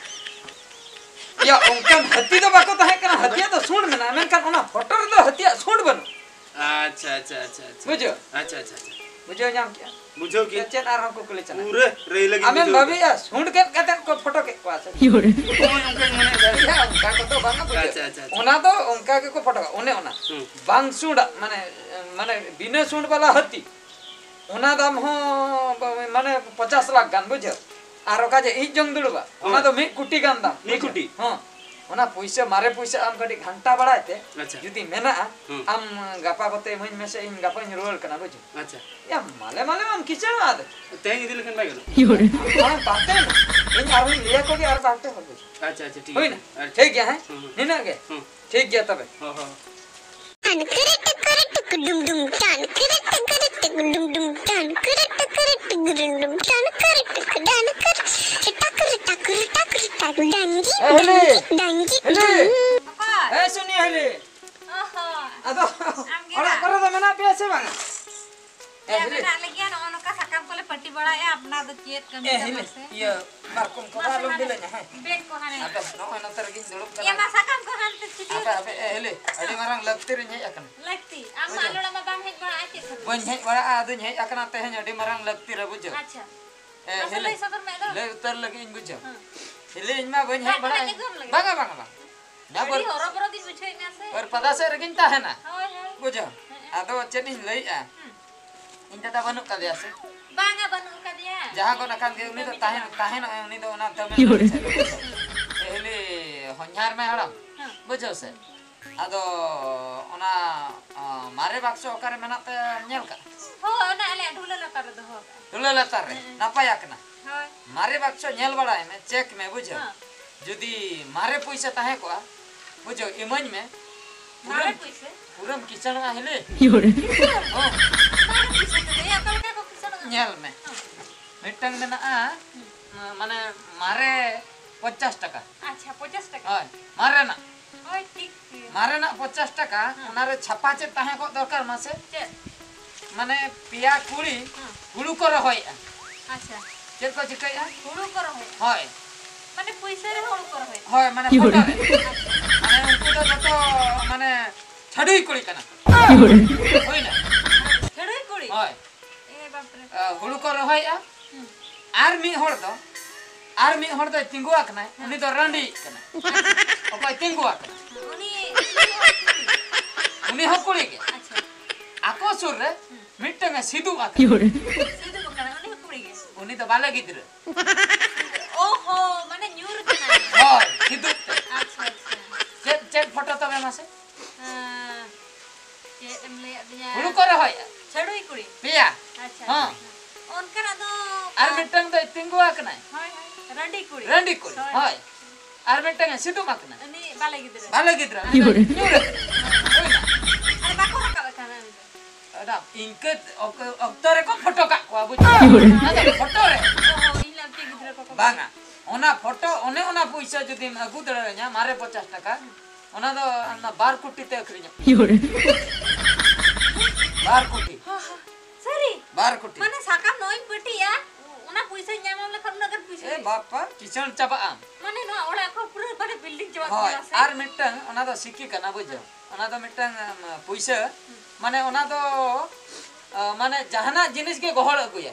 ᱤᱭᱟ, ᱚᱱᱠᱟᱱ ᱦᱟᱹᱛᱤ ᱫᱚ ᱵᱟᱠᱚ ᱛᱟᱦᱮᱸ ᱠᱟᱱᱟ, ᱦᱟᱹᱛᱤᱭᱟᱜ ᱫᱚ ᱥᱩᱸᱰ ᱢᱮᱱᱟᱜᱼᱟ, ᱢᱮᱱᱠᱷᱟᱱ ᱚᱱᱟ ᱯᱷᱳᱴᱳ ᱨᱮᱫᱚ ᱦᱟᱹᱛᱤᱭᱟᱜ ᱥᱩᱸᱰ ᱵᱟᱹᱱᱩᱜ᱾ ᱟᱪᱪᱷᱟ, ᱟᱪᱪᱷᱟ, ᱟᱪᱪᱷᱟ, ᱟᱪᱪᱷᱟ᱾ ᱵᱩᱡᱷᱟᱹᱣ? ᱟᱪᱪᱷᱟ, ᱟᱪᱪᱷᱟ, ᱟᱪᱪᱷᱟ᱾ ᱵᱩᱡᱷᱟᱹᱣ ᱧᱟᱢ ᱠᱮᱜᱼᱟ? ᱵᱩᱡᱷᱟᱹᱣ ᱠᱮᱜᱼᱟ᱾ ᱪᱮᱫ ᱟᱨᱦᱚᱸ ᱠᱩᱠᱞᱤ ᱪᱟᱞᱟᱜᱼᱟ? ᱯᱩᱨᱟᱹ ᱨᱟᱹᱭ ᱞᱟᱹᱜᱤᱫ ᱟᱢᱮᱢ ᱵᱩᱡᱷᱟᱹᱣ ᱠᱮᱜᱼᱟ᱾ ᱵᱷᱟᱹᱵᱤᱭᱮᱜᱼᱟ, ᱥᱩᱸᱰ ᱜᱮᱫ ᱠᱟᱛᱮ ᱠᱚ ᱯᱷᱳᱴᱳ ᱠᱮᱫ ᱠᱚᱣᱟ ᱥᱮ? ᱦᱳᱭ, ᱚᱱᱠᱟᱧ ᱢᱚᱱᱮᱭᱮᱫᱟ᱾ ᱭᱟ, ᱚᱱᱠᱟ ᱠᱚᱫᱚ ᱵᱟᱝᱟ, ᱵᱩᱡᱷᱟᱹᱣ᱾ ᱟᱪᱪᱷᱟ, ᱟᱪᱪᱷᱟ, ᱟᱪᱪᱷᱟ᱾ ᱚᱱᱟ ᱫᱚ ᱚᱱᱠᱟ ᱜᱮᱠᱚ ᱯᱷᱳᱴᱳ ᱠᱟᱜᱼᱟ᱾ ᱚᱱᱮ ᱚᱱᱟ᱾ ᱦᱩᱸ᱾ ᱵᱟᱝ ᱥᱩᱸᱰᱟᱜ, ᱢᱟᱱᱮ, ᱢᱟᱱᱮ, ᱵᱤᱱᱟᱹ ᱥᱩᱸᱰ ᱵᱟᱞᱟ ᱦᱟᱹᱛᱤ᱾ ᱚᱱᱟ ᱫᱟᱢ ᱦᱚᱸ, ᱢᱟᱱᱮ, ᱯᱚᱪᱟᱥ ᱞᱟᱠᱷ ᱜᱟᱱ, ᱵᱩᱡᱷᱟᱹᱣ᱾ ᱟᱨ ᱚᱠᱟ ᱡᱮ ᱤᱡ ᱡᱚᱝ ᱫᱩᱲᱩᱵᱟ, ᱚᱱᱟ ᱦᱳᱭ᱾ ᱫᱚ ᱢᱤᱫ ᱠᱳᱴᱤ ᱜᱟᱱ ᱫᱟᱢ, ᱢᱤᱫ ᱵᱩᱡᱷᱟᱹᱣ? ᱠᱳᱴᱤ᱾ ᱦᱚᱸ᱾ ᱚᱱᱟ ᱯᱩᱭᱥᱟᱹ, ᱢᱟᱨᱮ ᱯᱩᱭᱥᱟᱹ ᱟᱢ ᱠᱟᱹᱴᱤᱡ ᱜᱷᱟᱱᱴᱟ ᱵᱟᱲᱟᱭ ᱛᱮ, ᱟᱪᱪᱷᱟ᱾ ᱡᱩᱫᱤ ᱢᱮᱱᱟᱜᱼᱟ, ᱦᱩᱸ᱾ ᱟᱢ ᱜᱟᱯᱟ ᱠᱚᱛᱮ ᱤᱢᱟᱹᱧ ᱢᱮᱥᱮ, ᱤᱧ ᱜᱟᱯᱟᱧ ᱨᱩᱣᱟᱹᱲ ᱠᱟᱱᱟ, ᱵᱩᱡᱷᱟᱹᱣ? ᱟᱪᱪᱷᱟ᱾ ᱭᱟ, ᱢᱟᱞᱮ ᱢᱟᱞᱮ ᱟᱢ ᱠᱤᱥᱟᱹᱬ ᱟᱫ᱾ ᱛᱮᱦᱮᱧ ᱤᱫᱤ ᱞᱮᱠᱷᱟᱱ ᱵᱟᱭ ᱜᱟᱱᱚᱜᱼᱟ? ᱟᱢ ᱵᱟᱛᱮᱱ, ᱤᱧ ᱟᱨᱦᱚᱸᱧ ᱞᱟᱹᱭᱟ ᱠᱚᱜᱮ ᱟᱨ ᱵᱟᱨ ᱯᱮ ᱦᱚᱲ ᱜᱮ᱾ ᱟᱪᱪᱷᱟ, ᱟᱪᱪᱷᱟ, ᱴᱷᱤᱠ ᱦᱩᱭᱱᱟ? ᱜᱮᱭᱟ᱾ ᱟᱨ ᱴᱷᱤᱠ ᱜᱮᱭᱟ, ᱦᱮᱸ? ᱦᱩᱸ, ᱦᱩᱸ᱾ ᱱᱤᱱᱟᱹᱜ ᱜᱮ᱾ ᱦᱩᱸ᱾ ᱴᱷᱤᱠ ᱜᱮᱭᱟ ᱛᱚᱵᱮ᱾ ᱦᱚᱸ, ᱦᱚᱸ᱾ ᱴᱟᱱ ᱠᱤᱨᱤ ᱴᱤᱠᱤᱨᱤ ᱴᱤᱠᱤ ᱰᱩᱢ ᱰᱩᱢ, ᱴᱟᱱ ᱠᱤᱨᱤ ᱴᱤᱠᱤᱨᱤ ᱴᱤᱠᱤ ᱰᱩᱢ ᱰᱩᱢ, ᱴᱟᱱ ᱠᱤᱨᱤ ᱴᱤᱠᱤᱨᱤ ᱴᱤᱠᱤ ᱰᱩᱢ ᱰᱩᱢ, ᱴᱟᱱ ᱠᱤᱨᱤ ᱴᱤᱠᱤ ᱰᱟᱱ ᱠᱤᱨᱤ, ᱴᱟᱠ ᱨᱤ ᱴᱟᱠ ᱨᱤ ᱴᱟᱠ ᱰᱟᱝᱜᱤ ᱮ, ᱦᱤᱞᱤ! ᱰᱟᱝᱜᱤ ᱦᱤᱞᱤ! ᱰᱩᱢ᱾ ᱚᱠᱚᱭ? ᱮ, ᱥᱩᱱᱤ ᱦᱤᱞᱤ! ᱚ ᱦᱚᱸ᱾ ᱟᱫᱚ ᱟᱢ ᱜᱮ ᱚᱲᱟᱜ ᱱᱟᱜ? ᱠᱚᱨᱮ ᱫᱚ ᱢᱮᱱᱟᱜ ᱯᱮᱭᱟ ᱥᱮ ᱵᱟᱝᱟ? ᱮ, ᱭᱟ, ᱦᱤᱞᱤ! ᱢᱮᱱᱟᱜ ᱞᱮᱜᱮᱭᱟ, ᱱᱚᱜᱼᱚ ᱱᱚᱝᱠᱟ ᱥᱟᱠᱟᱢ ᱠᱚᱞᱮ ᱯᱟᱹᱴᱤ ᱵᱟᱲᱟᱭᱮᱜᱼᱟ, ᱟᱯᱱᱟᱨ ᱫᱚ ᱪᱮᱫ ᱠᱟᱹᱢᱤ ᱮ, ᱛᱟᱢ ᱦᱤᱞᱤ! ᱢᱟᱥᱮ? ᱤᱭᱟᱹ, ᱯᱟᱨᱠᱚᱢ ᱠᱚᱫᱚ ᱢᱟᱥᱮ, ᱟᱞᱚᱢ ᱢᱟᱥᱮ᱾ ᱵᱤᱞᱟᱹᱧᱟ, ᱦᱮᱸ? ᱵᱮᱜᱽ ᱠᱚ ᱦᱟᱱᱮ᱾ ᱟᱫᱚ ᱱᱚᱜᱼᱚᱭ ᱱᱚᱛᱮ ᱨᱮᱜᱤᱧ ᱫᱩᱲᱩᱵ ᱠᱟᱱᱟ᱾ ᱭᱟ, ᱢᱟ ᱥᱟᱠᱟᱢ ᱠᱚ ᱦᱟᱱᱛᱮ ᱪᱷᱤᱴᱤ ᱦᱟᱯᱮ, ᱦᱟᱯᱮ, ᱮ, ᱦᱤᱞᱤ, ᱟᱹᱰᱤ ᱢᱟᱨᱟᱝ ᱞᱟᱹᱠᱛᱤ ᱨᱤᱧ ᱦᱮᱡ ᱟᱠᱟᱱᱟ᱾ ᱞᱟᱹᱠᱛᱤ? ᱟᱢ ᱢᱟ ᱵᱩᱡᱷᱟᱹᱣ᱾ ᱟᱞᱚᱲᱟ ᱢᱟ ᱵᱟᱢ ᱦᱮᱡ ᱵᱟᱲᱟᱜᱼᱟ, ᱪᱮᱫ ᱠᱷᱟᱹᱛᱤᱨ? ᱵᱟᱹᱧ ᱦᱮᱡ ᱵᱟᱲᱟᱜᱼᱟ, ᱟᱫᱚᱧ ᱦᱮᱡ ᱟᱠᱟᱱᱟ ᱛᱮᱦᱮᱧ ᱟᱹᱰᱤ ᱢᱟᱨᱟᱝ ᱞᱟᱹᱠᱛᱤ ᱨᱮ, ᱵᱩᱡᱷᱟᱹᱣ᱾ ᱟᱪᱪᱷᱟ᱾ ᱮ, ᱢᱟᱥᱮ ᱦᱤᱞᱤ, ᱞᱟᱹᱭ ᱥᱚᱫᱚᱨ ᱢᱮ ᱟᱫᱚ᱾ ᱞᱟᱹᱭ ᱩᱛᱟᱹᱨ ᱞᱟᱹᱜᱤᱫ ᱤᱧ, ᱵᱩᱡᱷᱟᱹᱣ᱾ ᱦᱮᱸ᱾ ᱦᱤᱞᱤ, ᱤᱧ ᱢᱟ ᱵᱟᱹᱧ ᱦᱮᱡ ᱫᱟᱜ ᱵᱟᱲᱟᱜᱼᱟ᱾ ᱢᱟᱹᱰᱤ ᱧᱩ ᱠᱚᱢ ᱞᱟᱹᱜᱤᱫ᱾ ᱵᱟᱝᱟ, ᱵᱟᱝᱟ, ᱵᱟᱝᱟ᱾ ᱟᱹᱰᱤ ᱵᱟᱹᱲ- ᱦᱚᱨᱚᱵᱚᱨᱚ ᱜᱤᱧ ᱵᱩᱡᱷᱟᱹᱣᱮᱫ ᱢᱮᱭᱟ ᱥᱮ᱾ ᱵᱟᱹᱨᱯᱟᱫᱟ ᱥᱮᱫ ᱨᱮᱜᱤᱧ ᱛᱟᱦᱮᱱᱟ᱾ ᱦᱳᱭ, ᱦᱳᱭ᱾ ᱵᱩᱡᱷᱟᱹᱣ? ᱦᱮᱸ᱾ ᱟᱫᱚ ᱪᱮᱫ ᱤᱧ ᱞᱟᱹᱭᱮᱫᱼᱟ? ᱦᱩᱸ᱾ ᱤᱧ ᱫᱟᱫᱟ ᱵᱟᱹᱱᱩᱜ ᱠᱟᱫᱮᱭᱟ ᱥᱮ? ᱵᱟᱝᱟ, ᱵᱟᱹᱱᱩᱜ ᱟᱠᱟᱫᱮᱭᱟ᱾ ᱡᱟᱦᱟᱸ ᱜᱚᱫ ᱟᱠᱟᱱ ᱜᱮ, ᱩᱱᱤ ᱫᱚ ᱠᱟᱹᱢᱤ ᱛᱟᱦᱮᱱ, ᱠᱟᱱᱟ᱾ ᱛᱟᱦᱮᱱᱚᱜᱼᱟᱭ, ᱩᱱᱤ ᱫᱚ ᱚᱱᱟ ᱛᱟᱹᱢᱤᱞᱱᱟᱹᱲᱩ ᱥᱮᱫ ᱨᱮ᱾ ᱦᱤᱞᱤ ᱦᱚᱧᱦᱟᱨ ᱢᱮ ᱦᱟᱲᱟᱢ᱾ ᱦᱮᱸ᱾ ᱵᱩᱡᱷᱟᱹᱣ ᱥᱮ? ᱟᱫᱚ ᱚᱱᱟ, ᱟ, ᱢᱟᱨᱮ ᱵᱟᱠᱥᱚ ᱚᱠᱟᱨᱮ ᱢᱮᱱᱟᱜ ᱛᱟᱭᱟ ᱧᱮᱞ ᱠᱟᱜᱼᱟ? ᱦᱳᱭ, ᱚᱱᱟ ᱟᱞᱮᱭᱟᱜ ᱰᱷᱩᱞᱟᱹ ᱞᱟᱛᱟᱨ ᱨᱮ ᱫᱚᱦᱚ ᱠᱟᱜᱼᱟ᱾ ᱰᱷᱩᱞᱟᱹ ᱞᱟᱛᱟᱨ ᱨᱮ? ᱦᱮᱸ᱾ ᱱᱟᱯᱟᱭ ᱟᱠᱟᱱᱟ᱾ ᱦᱳᱭ᱾ ᱢᱟᱨᱮ ᱵᱟᱠᱥᱚ ᱧᱮᱞ ᱵᱟᱲᱟᱭ ᱢᱮ, check ᱢᱮ, ᱵᱩᱡᱷᱟᱹᱣ᱾ ᱦᱮᱸ᱾ ᱡᱩᱫᱤ ᱢᱟᱨᱮ ᱯᱩᱭᱥᱟᱹ ᱛᱟᱦᱮᱸ ᱠᱚᱜᱼᱟ, ᱵᱩᱡᱷᱟᱹᱣ, ᱤᱢᱟᱹᱧ ᱢᱮ᱾ ᱢᱟᱨᱮ ᱯᱩᱨᱟᱹᱢ, ᱯᱩᱭᱥᱟᱹ? ᱯᱩᱨᱟᱹᱢ ᱠᱤᱥᱟᱹᱬᱚᱜᱼᱟ ᱦᱤᱞᱤ᱾ ᱦᱚᱸ᱾ ᱢᱟᱨᱮ ᱯᱩᱭᱥᱟᱹ ᱛᱮᱫᱚ ᱭᱟ, ᱚᱠᱟ ᱞᱮᱠᱟ ᱠᱚ ᱠᱤᱥᱟᱹᱬᱚᱜᱼᱟ? ᱧᱮᱞ ᱢᱮ᱾ ᱦᱮᱸ᱾ ᱢᱤᱫᱴᱟᱝ ᱢᱮᱱᱟᱜᱼᱟ, ᱦᱩᱸ᱾ ᱢᱟᱱᱮ ᱢᱟᱨᱮ ᱯᱚᱧᱪᱟᱥ ᱴᱟᱠᱟ᱾ ᱟᱪᱪᱷᱟ, ᱯᱚᱧᱪᱟᱥ ᱴᱟᱠᱟ? ᱦᱳᱭ, ᱢᱟᱨᱮᱱᱟᱜ᱾ ᱦᱳᱭ, ᱴᱷᱤᱠ ᱜᱮ᱾ ᱢᱟᱨᱮᱱᱟᱜ ᱯᱚᱧᱪᱟᱥ ᱴᱟᱠᱟ, ᱦᱮᱸ᱾ ᱚᱱᱟᱨᱮ ᱪᱷᱟᱯᱟ ᱪᱮᱫ ᱛᱟᱦᱮᱸ ᱠᱚᱜ ᱫᱚᱨᱠᱟᱨ ᱢᱟᱥᱮ? ᱪᱮᱫ? ᱢᱟᱱᱮ ᱯᱮᱭᱟ ᱠᱩᱲᱤ ᱦᱮᱸ᱾ ᱦᱩᱲᱩ ᱠᱚ ᱨᱚᱦᱚᱭᱮᱫᱼᱟ᱾ ᱟᱪᱪᱷᱟ᱾ ᱪᱮᱫ ᱠᱚ ᱪᱤᱠᱟᱹᱭᱮᱫᱼᱟ? ᱦᱩᱲᱩ ᱠᱚ ᱨᱚᱦᱚᱭᱮᱫᱼᱟ? ᱦᱳᱭ᱾ ᱢᱟᱱᱮ ᱯᱩᱭᱥᱟᱹ ᱨᱮ ᱦᱩᱲᱩ ᱠᱚ ᱨᱚᱦᱚᱭᱮᱫᱼᱟ? ᱦᱳᱭ, ᱢᱟᱱᱮ ᱯᱷᱳᱴᱳ ᱨᱮ᱾ ᱟᱪᱪᱷᱟ᱾ ᱢᱟᱱᱮ ᱩᱱᱠᱩ ᱫᱚ ᱡᱚᱛᱚ ᱢᱟᱱᱮ ᱪᱷᱟᱹᱰᱩᱭ ᱠᱩᱲᱤ ᱠᱟᱱᱟ᱾ ᱦᱩᱭᱱᱟ? ᱪᱷᱟᱹᱰᱩᱭ ᱠᱩᱲᱤ? ᱦᱳᱭ᱾ ᱮ ᱵᱟᱯᱨᱮ᱾ ᱟ, ᱦᱩᱲᱩ ᱠᱚ ᱨᱚᱦᱚᱭᱮᱫᱼᱟ᱾ ᱦᱩᱸ᱾ ᱟᱨ ᱢᱤᱫ ᱦᱚᱲ ᱫᱚ, ᱟᱨ ᱢᱤᱫ ᱦᱚᱲ ᱫᱚᱭ ᱛᱤᱸᱜᱩ ᱟᱠᱟᱱᱟᱭ, ᱦᱮᱸ᱾ ᱩᱱᱤ ᱫᱚ ᱨᱟᱺᱰᱤ ᱠᱟᱱᱟᱭ᱾ ᱟᱪᱪᱷᱟ᱾ ᱚᱠᱚᱭ ᱛᱤᱸᱜᱩ ᱟᱠᱟᱱᱟ? ᱩᱱᱤ, ᱩᱱᱤ ᱦᱚᱸ ᱠᱩᱲᱤ᱾ ᱩᱱᱤ ᱦᱚᱸ ᱠᱩᱲᱤ ᱜᱮ᱾ ᱟᱪᱪᱷᱟ᱾ ᱟᱠᱚ ᱥᱩᱨ ᱨᱮ ᱦᱩᱸ᱾ ᱢᱤᱫᱴᱟᱝ ᱮ ᱥᱤᱫᱩ ᱟᱠᱟᱱᱟ᱾ ᱥᱤᱫᱩ ᱟᱠᱟᱱᱟ, ᱩᱱᱤ ᱦᱚᱸ ᱠᱩᱲᱤ ᱜᱮ᱾ ᱩᱱᱤ ᱫᱚ ᱵᱟᱞᱮ ᱜᱤᱫᱽᱨᱟᱹ᱾ ᱚ ᱦᱚ, ᱢᱟᱱᱮ ᱧᱩᱨ ᱠᱟᱱᱟᱭ᱾ ᱦᱳᱭ, ᱥᱤᱫᱩ ᱛᱮ᱾ ᱟᱪᱪᱷᱟ, ᱟᱪᱪᱷᱟ᱾ ᱪᱮᱫ, ᱪᱮᱫ ᱯᱷᱳᱴᱳ ᱛᱚᱵᱮ ᱢᱟᱥᱮ? ᱦᱮᱸ, ᱪᱮᱫ ᱮᱢ ᱞᱟᱹᱭᱟᱫᱤᱧᱟ? ᱦᱩᱲᱩ ᱠᱚ ᱨᱚᱦᱚᱭᱟ᱾ ᱪᱷᱟᱹᱰᱩᱭ ᱠᱩᱲᱤ? ᱯᱮᱭᱟ᱾ ᱟᱪᱪᱷᱟ, ᱦᱚᱸ᱾ ᱟᱪᱪᱷᱟ᱾ ᱚᱱᱠᱟᱱᱟᱜ ᱫᱚ ᱟᱨ ᱚᱠᱟ ᱢᱤᱫᱴᱟᱝ ᱫᱚᱭ ᱛᱤᱸᱜᱩ ᱟᱠᱟᱱᱟᱭ᱾ ᱦᱳᱭ, ᱦᱳᱭ᱾ ᱨᱟᱺᱰᱤ ᱠᱩᱲᱤ᱾ ᱨᱟᱺᱰᱤ ᱠᱩᱲᱤ, ᱦᱳᱭ᱾ ᱦᱳᱭ᱾ ᱟᱨ ᱢᱤᱫᱴᱟᱝ ᱮ ᱥᱤᱫᱩ ᱢᱟ ᱠᱟᱱᱟ᱾ ᱩᱱᱤ ᱵᱟᱞᱮ ᱜᱤᱫᱽᱨᱟᱹ᱾ ᱵᱟᱞᱮ ᱜᱤᱫᱽᱨᱟᱹ, ᱩᱱᱤ ᱫᱚ ᱧᱩ ᱨᱮ᱾ ᱦᱳᱭ᱾ ᱟᱨ ᱵᱟᱠᱚ ᱨᱟᱠᱟᱵ ᱮ ᱠᱟᱱᱟ ᱩᱱᱤ ᱫᱚ᱾ ᱚᱱᱟ ᱤᱱᱠᱟᱹ ᱚᱠ-, ᱚᱠᱛᱚ ᱨᱮᱠᱚ ᱯᱷᱳᱴᱳ ᱠᱟᱜ ᱠᱚᱣᱟ, ᱵᱩᱡᱷᱟᱹᱣ? ᱚᱱᱟ ᱫᱚ ᱯᱷᱳᱴᱳ ᱨᱮ᱾ ᱚ, ᱦᱚᱸ, ᱤᱧ ᱞᱟᱹᱜᱤᱫ ᱜᱤᱫᱽᱨᱟᱹ ᱠᱚᱠᱚ ᱵᱟᱝᱟ, ᱚᱱᱟ ᱯᱷᱳᱴᱳ, ᱚᱱᱮ ᱚᱱᱟ ᱯᱩᱭᱥᱟᱹ ᱡᱩᱫᱤᱢ ᱟᱹᱜᱩ ᱫᱟᱲᱮᱭᱟᱹᱧᱟ, ᱢᱟᱨᱮ ᱯᱚᱧᱪᱟᱥ ᱴᱟᱠᱟ, ᱚᱱᱟ ᱫᱚ ᱚᱱᱟ ᱵᱟᱨ ᱠᱳᱴᱤ ᱛᱮ ᱟᱹᱠᱷᱨᱤᱧᱚᱜ᱾ ᱵᱟᱨ ᱠᱳᱴᱤ᱾ ᱦᱚᱸ, ᱦᱚᱸ᱾ ᱥᱟᱹᱨᱤ? ᱵᱟᱨ ᱠᱳᱴᱤ᱾ ᱢᱟᱱᱮ ᱥᱟᱠᱟᱢ ᱱᱚᱣᱟᱧ ᱯᱟᱹᱴᱤᱭᱟ, ᱚᱱᱟ ᱯᱩᱭᱥᱟᱹᱧ ᱧᱟᱢ ᱞᱮᱠᱷᱟᱱ ᱩᱱᱟᱹᱜ ᱜᱟᱱ ᱯᱩᱭᱥᱟᱹ ᱮ ᱦᱩᱭᱩᱜᱼᱟ᱾ ᱵᱟᱯᱟ, ᱠᱤᱥᱟᱹᱬ ᱪᱟᱵᱟᱜ ᱟᱢ᱾ ᱢᱟᱱᱮ ᱱᱚᱣᱟ ᱚᱲᱟᱜ ᱠᱚ ᱯᱩᱨᱟᱹ ᱢᱟᱱᱮ building ᱪᱟᱵᱟᱜ ᱦᱳᱭ, ᱛᱤᱧᱟ ᱥᱮ? ᱟᱨ ᱢᱤᱫᱴᱟᱝ ᱚᱱᱟ ᱫᱚ ᱥᱤᱠᱤ ᱠᱟᱱᱟ, ᱵᱩᱡᱷᱟᱹᱣ? ᱚᱱᱟ ᱫᱚ ᱢᱤᱫᱴᱟᱝ, ᱟᱢ, ᱯᱩᱭᱥᱟᱹ, ᱦᱩᱸ᱾ ᱢᱟᱱᱮ ᱚᱱᱟ ᱫᱚ, ᱟ, ᱢᱟᱱᱮ ᱡᱟᱦᱟᱱᱟᱜ ᱡᱤᱱᱤᱥ ᱜᱮ ᱜᱚᱦᱚᱲ ᱟᱹᱜᱩᱭᱟ᱾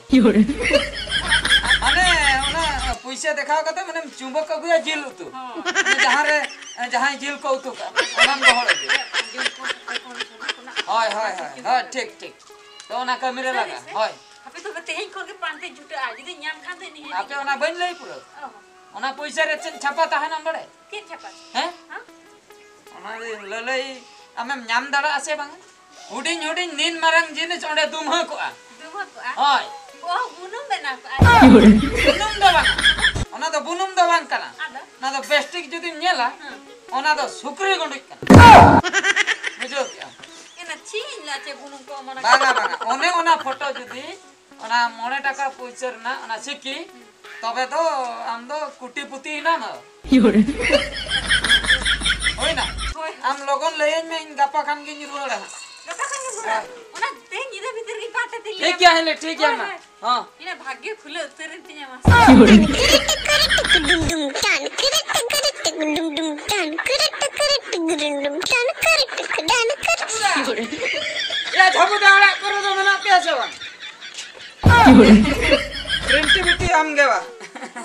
ᱢᱟᱱᱮ ᱚᱱᱟ ᱯᱩᱭᱥᱟᱹ ᱫᱮᱠᱷᱟᱣ ᱠᱟᱛᱮ ᱢᱟᱱᱮᱢ ᱪᱩᱢᱵᱚᱠ ᱟᱹᱜᱩᱭᱟ ᱡᱤᱞ ᱩᱛᱩ᱾ ᱦᱳᱭ᱾ ᱢᱟᱱᱮ ᱡᱟᱦᱟᱸ ᱨᱮ, ᱡᱟᱦᱟᱸᱭ ᱡᱤᱞ ᱠᱚ ᱩᱛᱩ ᱠᱟᱜᱼᱟ, ᱚᱱᱟᱢ ᱜᱚᱦᱚᱲ ᱟᱹᱜᱩᱭᱟ᱾ ᱦᱳᱭ, ᱦᱳᱭ, ᱦᱳᱭ, ᱦᱳᱭ, ᱴᱷᱤᱠ, ᱴᱷᱤᱠ᱾ ᱛᱚ ᱚᱱᱟ ᱠᱟᱹᱢᱤ ᱨᱮ ᱥᱟᱹᱨᱤ ᱞᱟᱜᱟᱜᱼᱟ᱾ ᱥᱮ? ᱦᱳᱭ᱾ ᱟᱯᱮ ᱛᱚᱵᱮ ᱛᱮᱦᱮᱧ ᱠᱷᱚᱱ ᱜᱮ ᱯᱟᱱᱛᱮ ᱪᱷᱩᱴᱟᱹᱜᱼᱟ, ᱡᱩᱫᱤ ᱧᱟᱢ ᱠᱷᱟᱱ ᱫᱚ ᱱᱤᱦᱟᱹᱛ ᱟᱯᱮ ᱜᱮ᱾ ᱚᱱᱟ ᱵᱟᱹᱧ ᱞᱟᱹᱭ ᱯᱩᱨᱟᱹᱣ? ᱚ᱾ ᱚᱱᱟ ᱯᱩᱭᱥᱟᱹ ᱨᱮ ᱪᱮᱫ ᱪᱷᱟᱯᱟ ᱛᱟᱦᱮᱱᱟ ᱵᱟᱲᱟᱭ? ᱪᱮᱫ ᱪᱷᱟᱯᱟ? ᱦᱮᱸ? ᱦᱮᱸ? ᱚᱱᱟ ᱞᱟᱹᱞᱟᱹᱭ ᱟᱢᱮᱢ ᱧᱟᱢ ᱫᱟᱲᱮᱭᱟᱜᱼᱟ ᱥᱮ ᱵᱟᱝ? ᱦᱩᱰᱤᱧ ᱦᱩᱰᱤᱧ ᱱᱤᱱ ᱢᱟᱨᱟᱝ ᱡᱤᱱᱤᱥ ᱚᱸᱰᱮ ᱫᱩᱢᱦᱟᱹ ᱠᱚᱜᱼᱟ᱾ ᱫᱩᱢᱦᱟᱹ ᱠᱚᱜᱼᱟ? ᱦᱳᱭ᱾ ᱚ, ᱵᱩᱱᱩᱢ ᱵᱮᱱᱟᱣ ᱠᱚᱜᱼᱟ᱾ ᱵᱩᱱᱩᱢ ᱫᱚ ᱵᱟᱝ᱾ ᱚᱱᱟ ᱫᱚ ᱵᱩᱱᱩᱢ ᱫᱚ ᱵᱟᱝ ᱠᱟᱱᱟ᱾ ᱟᱫᱚ? ᱚᱱᱟ ᱫᱚ ᱵᱮᱥ ᱴᱷᱤᱠ ᱡᱩᱫᱤᱢ ᱧᱮᱞᱟ, ᱦᱮᱸ᱾ ᱚᱱᱟ ᱫᱚ ᱥᱩᱠᱨᱤ ᱜᱩᱸᱰᱩᱡ ᱠᱟᱱᱟ᱾ ᱵᱩᱡᱷᱟᱹᱣ ᱠᱮᱜᱼᱟᱢ? ᱮᱱᱟ ᱪᱮᱫ ᱤᱧ ᱞᱟᱪᱮ ᱵᱩᱱᱩᱢ ᱠᱚ ᱚᱢᱚᱱ ᱵᱟᱝᱟ, ᱟᱠᱟᱱᱟ᱾ ᱵᱟᱝᱟ᱾ ᱚᱱᱮ ᱚᱱᱟ ᱯᱷᱳᱴᱳ ᱡᱩᱫᱤ ᱚᱱᱟ ᱢᱚᱬᱮ ᱴᱟᱠᱟ ᱯᱩᱭᱥᱟᱹ ᱨᱮᱱᱟᱜ ᱚᱱᱟ ᱥᱤᱠᱤ, ᱛᱚᱵᱮ ᱫᱚ ᱟᱢ ᱫᱚ ᱠᱩᱴᱤᱯᱩᱛᱤ ᱮᱱᱟᱢ᱾ ᱦᱩᱭᱱᱟ? ᱦᱳᱭ᱾ ᱟᱢ ᱞᱚᱜᱚᱱ ᱞᱟᱹᱭᱟᱹᱧ ᱢᱮ, ᱤᱧ ᱜᱟᱯᱟ ᱠᱷᱟᱱ ᱜᱤᱧ ᱨᱩᱣᱟᱹᱲᱟ ᱦᱟᱸᱜ᱾ ᱜᱟᱯᱟ ᱠᱷᱟᱱ ᱜᱮᱢ ᱨᱩᱣᱟᱹᱲᱟ? ᱦᱳᱭ᱾ ᱚᱱᱟ ᱛᱮᱦᱮᱧ ᱧᱤᱫᱟᱹ ᱵᱷᱤᱛᱤᱨ ᱜᱮ ᱯᱟᱱᱛᱮ ᱛᱤᱧ ᱞᱟᱹᱭᱟ᱾ ᱴᱷᱤᱠ ᱜᱮᱭᱟ, ᱦᱮᱸ, ᱴᱷᱤᱠ ᱜᱮᱭᱟ, ᱦᱳᱭ, ᱢᱟ᱾ ᱦᱳᱭ᱾ ᱦᱚᱸ᱾ ᱤᱧᱟᱹᱜ ᱵᱷᱟᱜᱽᱭᱚ ᱠᱷᱩᱞᱟᱹᱣ ᱩᱛᱟᱹᱨᱮᱱ ᱛᱤᱧᱟ, ᱢᱟᱥᱮ᱾ ᱮᱭᱟ, ᱡᱷᱟᱹᱵᱩᱫᱟ ᱚᱲᱟᱜ ᱠᱚᱨᱮ ᱫᱚ ᱢᱮᱱᱟᱜ ᱯᱮᱭᱟ ᱥᱮ ᱵᱟᱝ? ᱨᱤᱱᱴᱤ ᱵᱤᱴᱤ ᱟᱢ ᱜᱮ ᱵᱟ?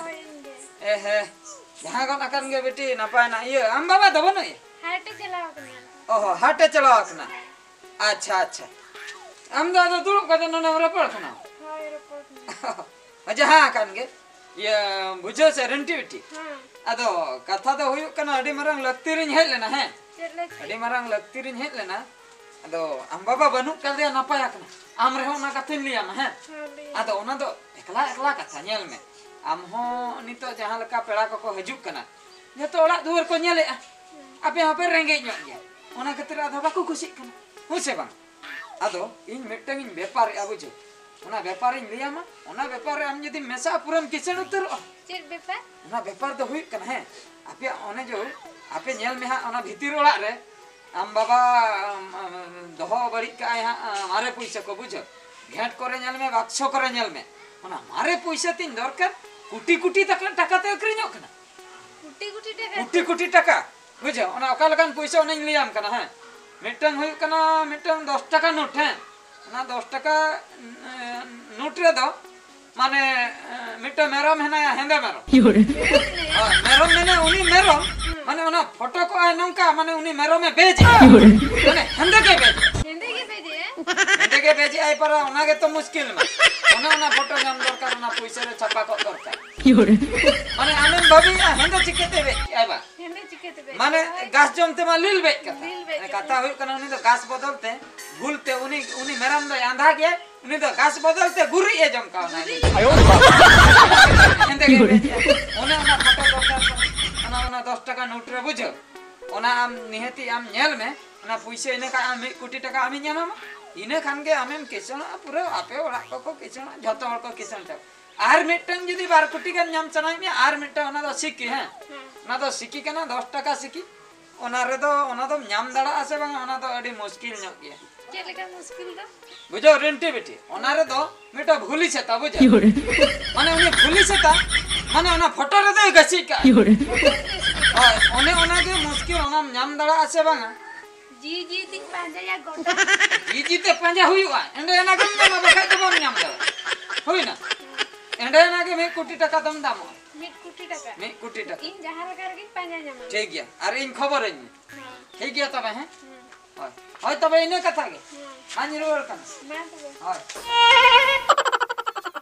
ᱦᱳᱭ, ᱤᱧ ᱜᱮ᱾ ᱮ ᱦᱮ, ᱡᱟᱦᱟᱸ ᱜᱚᱫ ᱟᱠᱟᱱ ᱜᱮ ᱵᱤᱴᱤ, ᱱᱟᱯᱟᱭ ᱱᱟ᱾ ᱤᱭᱟᱹ, ᱟᱢ ᱵᱟᱵᱟ ᱫᱚ ᱵᱟᱹᱱᱩᱭᱟ? ᱦᱟᱴᱮ ᱪᱟᱞᱟᱣ ᱟᱠᱟᱱᱟ᱾ ᱚ ᱦᱚ, ᱦᱟᱴᱮ ᱪᱟᱞᱟᱣ ᱟᱠᱟᱱᱟ᱾ ᱟᱪᱪᱷᱟ, ᱟᱪᱪᱷᱟ᱾ ᱟᱢ ᱫᱚ ᱟᱫᱚ ᱫᱩᱲᱩᱵ ᱠᱟᱛᱮ ᱱᱚᱰᱮᱢ ᱨᱚᱯᱚᱲ ᱠᱟᱱᱟ? ᱦᱳᱭ, ᱨᱚᱯᱚᱲ ᱠᱟᱱᱟ᱾ ᱡᱟᱦᱟᱸ ᱟᱠᱟᱱ ᱜᱮ᱾ ᱤᱭᱟᱹ, ᱵᱩᱡᱷᱟᱹᱣ ᱥᱮ, ᱨᱤᱱᱴᱤ ᱵᱤᱴᱤ? ᱦᱮᱸ᱾ ᱟᱫᱚ ᱠᱟᱛᱷᱟ ᱫᱚ ᱦᱩᱭᱩᱜ ᱠᱟᱱᱟ, ᱟᱹᱰᱤ ᱢᱟᱨᱟᱝ ᱞᱟᱹᱠᱛᱤ ᱨᱤᱧ ᱦᱮᱡ ᱞᱮᱱᱟ, ᱦᱮᱸ? ᱪᱮᱫ ᱞᱟᱹᱠᱛᱤ? ᱟᱹᱰᱤ ᱢᱟᱨᱟᱝ ᱞᱟᱹᱠᱛᱤ ᱨᱤᱧ ᱦᱮᱡ ᱞᱮᱱᱟ᱾ ᱟᱫᱚ ᱟᱢ ᱵᱟᱵᱟ ᱵᱟᱹᱱᱩᱜ ᱠᱟᱫᱮᱭᱟ, ᱱᱟᱯᱟᱭ ᱟᱠᱟᱱᱟ᱾ ᱟᱢ ᱨᱮᱦᱚᱸ ᱚᱱᱟ ᱠᱟᱛᱷᱟᱧ ᱞᱟᱹᱭᱟᱢᱟ, ᱦᱮᱸ? ᱦᱮᱸ, ᱞᱟᱹᱭ ᱢᱮ᱾ ᱟᱫᱚ ᱚᱱᱟ ᱫᱚ ᱮᱠᱞᱟ ᱮᱠᱞᱟ ᱠᱟᱛᱷᱟ, ᱧᱮᱞ ᱢᱮ᱾ ᱟᱢ ᱦᱚᱸ ᱱᱤᱛᱚᱜ ᱡᱟᱦᱟᱸ ᱞᱮᱠᱟ ᱯᱮᱲᱟ ᱠᱚᱠᱚ ᱦᱤᱡᱩᱜ ᱠᱟᱱᱟ, ᱡᱚᱛᱚ ᱚᱲᱟᱜ ᱫᱩᱣᱟᱹᱨ ᱠᱚ ᱧᱮᱞᱮᱜᱼᱟ, ᱟᱯᱮ ᱦᱚᱸᱯᱮ ᱨᱮᱸᱜᱮᱡ ᱧᱚᱜ ᱜᱮᱭᱟ, ᱚᱱᱟ ᱠᱷᱟᱹᱛᱤᱨ ᱟᱫᱚ ᱵᱟᱠᱚ ᱠᱩᱥᱤᱜ ᱠᱟᱱᱟ, ᱦᱮᱸ ᱥᱮ ᱵᱟᱝ? ᱟᱫᱚ ᱤᱧ ᱢᱤᱫᱴᱟᱝ ᱤᱧ ᱵᱮᱯᱟᱨᱮᱜᱼᱟ, ᱵᱩᱡᱷᱟᱹᱣ, ᱚᱱᱟ ᱵᱮᱯᱟᱨᱤᱧ ᱞᱟᱹᱭᱟᱢᱟ, ᱚᱱᱟ ᱵᱮᱯᱟᱨ ᱨᱮ ᱟᱢ ᱡᱩᱫᱤᱢ ᱢᱮᱥᱟᱜᱼᱟ, ᱯᱩᱨᱟᱹᱢ ᱠᱤᱥᱟᱹᱬ ᱩᱛᱟᱹᱨᱚᱜᱼᱟ᱾ ᱪᱮᱫ ᱵᱮᱯᱟᱨ? ᱚᱱᱟ ᱵᱮᱯᱟᱨ ᱫᱚ ᱦᱩᱭᱩᱜ ᱠᱟᱱᱟ, ᱦᱮᱸ, ᱟᱯᱮᱭᱟᱜ ᱚᱱᱮ ᱡᱮ, ᱟᱯᱮ ᱧᱮᱞ ᱢᱮ ᱦᱟᱸᱜ, ᱚᱱᱟ ᱵᱷᱤᱛᱤᱨ ᱚᱲᱟᱜ ᱨᱮ ᱟᱢ ᱵᱟᱵᱟ, ᱟᱢ, ᱟᱢ, ᱫᱚᱦᱚ ᱵᱟᱹᱲᱤᱡ ᱠᱟᱜᱼᱟᱭ ᱦᱟᱸᱜ, ᱢᱟᱨᱮ ᱯᱩᱭᱥᱟᱹ ᱠᱚ, ᱵᱩᱡᱷᱟᱹᱣ, ᱜᱷᱮᱸᱴ ᱠᱚᱨᱮ ᱧᱮᱞ ᱢᱮ, ᱵᱟᱠᱥᱚ ᱠᱚᱨᱮ ᱧᱮᱞ ᱢᱮ, ᱚᱱᱟ ᱢᱟᱨᱮ ᱯᱩᱭᱥᱟᱹ ᱛᱤᱧ ᱫᱚᱨᱠᱟᱨ, ᱠᱩᱴᱤ ᱠᱩᱴᱤ ᱴᱟᱠᱟ, ᱴᱟᱠᱟ ᱛᱮ ᱟᱹᱠᱷᱨᱤᱧᱚᱜ ᱠᱟᱱᱟ᱾ ᱠᱩᱴᱤ ᱠᱩᱴᱤ ᱴᱟᱠᱟ? ᱠᱩᱴᱤ ᱠᱩᱴᱤ ᱴᱟᱠᱟ, ᱵᱩᱡᱷᱟᱹᱣ, ᱚᱱᱟ ᱚᱠᱟ ᱞᱮᱠᱟᱱ ᱯᱩᱭᱥᱟᱹ ᱚᱱᱟᱧ ᱞᱟᱹᱭᱟᱢ ᱠᱟᱱᱟ, ᱦᱮᱸ᱾ ᱢᱤᱫᱴᱟᱝ ᱦᱩᱭᱩᱜ ᱠᱟᱱᱟ, ᱢᱤᱫᱴᱟᱝ ᱫᱚᱥ ᱴᱟᱠᱟ ᱱᱳᱴ, ᱦᱮᱸ, ᱚᱱᱟ ᱫᱚᱥ ᱴᱟᱠᱟ, ᱮᱸ, ᱱᱳᱴ ᱨᱮᱫᱚ, ᱢᱟᱱᱮ, ᱮᱸ, ᱢᱤᱫᱴᱟᱝ ᱢᱮᱨᱚᱢ ᱦᱮᱱᱟᱭᱟ, ᱦᱮᱸᱫᱮ ᱢᱮᱨᱚᱢ᱾ ᱦᱳᱭ, ᱢᱮᱨᱚᱢ ᱢᱮᱱᱟ ᱩᱱᱤ ᱢᱮᱨᱚᱢ, ᱢᱟᱱᱮ ᱚᱱᱟ ᱯᱷᱳᱴᱳ ᱠᱚᱜᱼᱟᱭ ᱱᱚᱝᱠᱟ, ᱢᱟᱱᱮ ᱩᱱᱤ ᱢᱮᱨᱚᱢᱮ ᱵᱮᱡᱮᱜᱼᱟ᱾ ᱢᱟᱱᱮ ᱦᱮᱸᱫᱮ ᱜᱮ ᱵᱮᱡᱮᱜᱼᱟ᱾ ᱦᱮᱸᱫᱮ ᱜᱮ ᱵᱮᱡᱮᱜᱼᱟ? ᱦᱮᱸᱫᱮ ᱜᱮ ᱵᱮᱡᱮᱜᱼᱟᱭ ᱯᱟᱨᱟ, ᱚᱱᱟ ᱜᱮᱛᱚ ᱢᱩᱥᱠᱤᱞ ᱢᱟ᱾ ᱚᱱᱮ ᱚᱱᱟ ᱯᱷᱳᱴᱳ ᱧᱟᱢ ᱫᱚᱨᱠᱟᱨ, ᱚᱱᱟ ᱯᱩᱭᱥᱟᱹ ᱨᱮ ᱪᱷᱟᱯᱟ ᱠᱚᱜ ᱫᱚᱨᱠᱟᱨ᱾ ᱢᱟᱱᱮ ᱟᱢᱮᱢ ᱵᱷᱟᱹᱵᱤᱭᱮᱜᱼᱟ, ᱦᱮᱸᱫᱮ ᱪᱤᱠᱟᱹᱛᱮ ᱵᱮᱡ ᱠᱮᱜᱼᱟᱭ ᱵᱟ? ᱦᱮᱸᱫᱮ ᱪᱤᱠᱟᱹᱛᱮ ᱵᱮᱡ ᱢᱟᱱᱮ ᱠᱮᱜᱼᱟᱭ? ᱜᱷᱟᱥ ᱡᱚᱢ ᱛᱮᱢᱟ ᱞᱤᱞ ᱵᱮᱡ ᱠᱟᱛᱷᱟ᱾ ᱞᱤᱞ ᱵᱮᱡ ᱢᱟᱱᱮ ᱠᱟᱛᱷᱟ᱾ ᱠᱟᱛᱷᱟ ᱦᱩᱭᱩᱜ ᱠᱟᱱᱟ, ᱩᱱᱤ ᱫᱚ ᱜᱷᱟᱥ ᱵᱚᱫᱚᱞ ᱛᱮ ᱵᱷᱩᱞ ᱛᱮ ᱩᱱᱤ, ᱩᱱᱤ ᱢᱮᱨᱚᱢ ᱫᱚᱭ ᱟᱸᱫᱷᱟ ᱜᱮᱭᱟᱭ, ᱩᱱᱤ ᱫᱚ ᱜᱷᱟᱥ ᱵᱚᱫᱚᱞ ᱛᱮ ᱜᱩᱨᱤᱡ ᱮ ᱡᱚᱢ ᱠᱟᱣᱱᱟ᱾ ᱜᱩᱨᱤᱡ? ᱟᱭᱳ ᱵᱟᱵᱟ᱾ ᱦᱮᱸᱫᱮ ᱜᱮ ᱵᱮᱡ ᱠᱮᱜᱼᱟᱭ᱾ ᱚᱱᱮ ᱚᱱᱟ ᱯᱷᱳᱴᱳ ᱫᱚᱨᱠᱟᱨ ᱠᱟᱱᱟ᱾ ᱚᱱᱟ, ᱚᱱᱟ ᱫᱚᱥ ᱴᱟᱠᱟ ᱱᱳᱴ ᱨᱮ, ᱵᱩᱡᱷᱟᱹᱣ? ᱚᱱᱟ ᱟᱢ ᱱᱤᱦᱟᱹᱛᱤ ᱟᱢ ᱧᱮᱞ ᱢᱮ, ᱚᱱᱟ ᱯᱩᱭᱥᱟᱹ ᱤᱱᱟᱹ ᱠᱷᱟᱱ ᱟᱢ ᱢᱤᱫ ᱠᱳᱴᱤ ᱴᱟᱠᱟ ᱟᱢᱤᱧ ᱮᱢᱟᱢᱟ, ᱤᱱᱟᱹ ᱠᱷᱟᱱ ᱜᱮ ᱟᱢᱮᱢ ᱠᱤᱥᱟᱹᱬᱚᱜᱼᱟ, ᱯᱩᱨᱟᱹ ᱟᱯᱮ ᱚᱲᱟᱜ ᱠᱚᱠᱚ ᱠᱤᱥᱟᱹᱬᱚᱜᱼᱟ, ᱡᱷᱚᱛᱚ ᱦᱚᱲ ᱠᱚ ᱠᱤᱥᱟᱹᱬ ᱪᱟᱵᱟᱜᱼᱟ᱾ ᱟᱨ ᱢᱤᱫᱴᱟᱝ ᱡᱩᱫᱤ ᱵᱟᱨ ᱠᱳᱴᱤ ᱜᱟᱱ ᱧᱟᱢ ᱥᱟᱱᱟᱭᱮᱫ ᱢᱮᱭᱟ, ᱟᱨ ᱢᱤᱫᱴᱟᱝ, ᱚᱱᱟ ᱫᱚ ᱥᱤᱠᱤ, ᱦᱮᱸ, ᱦᱮᱸ᱾ ᱚᱱᱟ ᱫᱚ ᱥᱤᱠᱤ ᱠᱟᱱᱟ, ᱫᱚᱥ ᱴᱟᱠᱟ ᱥᱤᱠᱤ᱾ ᱚᱱᱟ ᱨᱮᱫᱚ, ᱚᱱᱟ ᱫᱚᱢ ᱧᱟᱢ ᱫᱟᱲᱮᱭᱟᱜᱼᱟ ᱥᱮ ᱵᱟᱝ, ᱚᱱᱟ ᱫᱚ ᱟᱹᱰᱤ ᱢᱩᱥᱠᱤᱞ ᱧᱚᱜ ᱜᱮᱭᱟ᱾ ᱪᱮᱫ ᱞᱮᱠᱟ ᱢᱩᱥᱠᱤᱞ ᱫᱚ? ᱵᱩᱡᱷᱟᱹᱣ, ᱨᱤᱱᱴᱤ ᱵᱤᱴᱤ, ᱚᱱᱟ ᱨᱮᱫᱚ ᱢᱤᱫᱴᱟᱝ ᱵᱷᱩᱞᱤ ᱥᱮᱛᱟ, ᱵᱩᱡᱷᱟᱹᱣ? ᱢᱟᱱᱮ ᱩᱱᱤ ᱵᱷᱩᱞᱤ ᱥᱮᱛᱟ, ᱢᱟᱱᱮ ᱚᱱᱟ ᱯᱷᱳᱴᱳ ᱨᱮᱫᱚᱭ ᱜᱟᱹᱥᱤ ᱠᱟᱜᱼᱟ᱾ ᱦᱳᱭ, ᱚᱱᱮ ᱚᱱᱟ ᱜᱮ ᱢᱩᱥᱠᱤᱞ, ᱚᱱᱟᱢ ᱧᱟᱢ ᱫᱟᱲᱮᱭᱟᱜᱼᱟ ᱥᱮ ᱵᱟᱝᱟ? ᱡᱤ ᱡᱤ ᱛᱤᱧ ᱯᱟᱸᱡᱟᱭᱟ ᱜᱚᱴᱟ᱾ ᱡᱤ ᱡᱤ ᱛᱮ ᱯᱟᱸᱡᱟ ᱦᱩᱭᱩᱜᱼᱟ, ᱮᱸᱰᱮ ᱮᱱᱟ ᱜᱮᱢ ᱧᱟᱢᱟ, ᱵᱟᱠᱷᱟᱡ ᱫᱚ ᱵᱟᱢ ᱧᱟᱢ ᱫᱟᱲᱮᱭᱟᱜᱼᱟ᱾ ᱦᱩᱭᱱᱟ? ᱮᱸᱰᱮ ᱮᱱᱟ ᱜᱮ ᱢᱤᱫ ᱠᱳᱴᱤ ᱴᱟᱠᱟ ᱫᱚᱢ ᱫᱟᱢᱚᱜᱼᱟ᱾ ᱢᱤᱫ ᱠᱳᱴᱤ ᱴᱟᱠᱟ? ᱢᱤᱫ ᱠᱳᱴᱤ ᱴᱟᱠᱟ᱾ ᱤᱧ ᱡᱟᱦᱟᱸ ᱞᱮᱠᱟ ᱨᱮᱜᱮᱧ ᱯᱟᱸᱡᱟ ᱧᱟᱢᱟ᱾ ᱴᱷᱤᱠ ᱜᱮᱭᱟ, ᱟᱨ ᱤᱧ ᱠᱷᱚᱵᱚᱨᱟᱹᱧ ᱢᱮ᱾ ᱦᱮᱸ᱾ ᱴᱷᱤᱠ ᱜᱮᱭᱟ ᱛᱚᱵᱮ, ᱦᱮᱸ? ᱦᱮᱸ᱾ ᱦᱳᱭ᱾ ᱦᱳᱭ, ᱛᱚᱵᱮ ᱤᱱᱟᱹ ᱠᱟᱛᱷᱟ ᱜᱮ᱾ ᱦᱮᱸ᱾ ᱟᱧ ᱨᱩᱣᱟᱹᱲ ᱠᱟᱱᱟ᱾ ᱢᱟ ᱛᱚᱵᱮ᱾ ᱦᱳᱭ᱾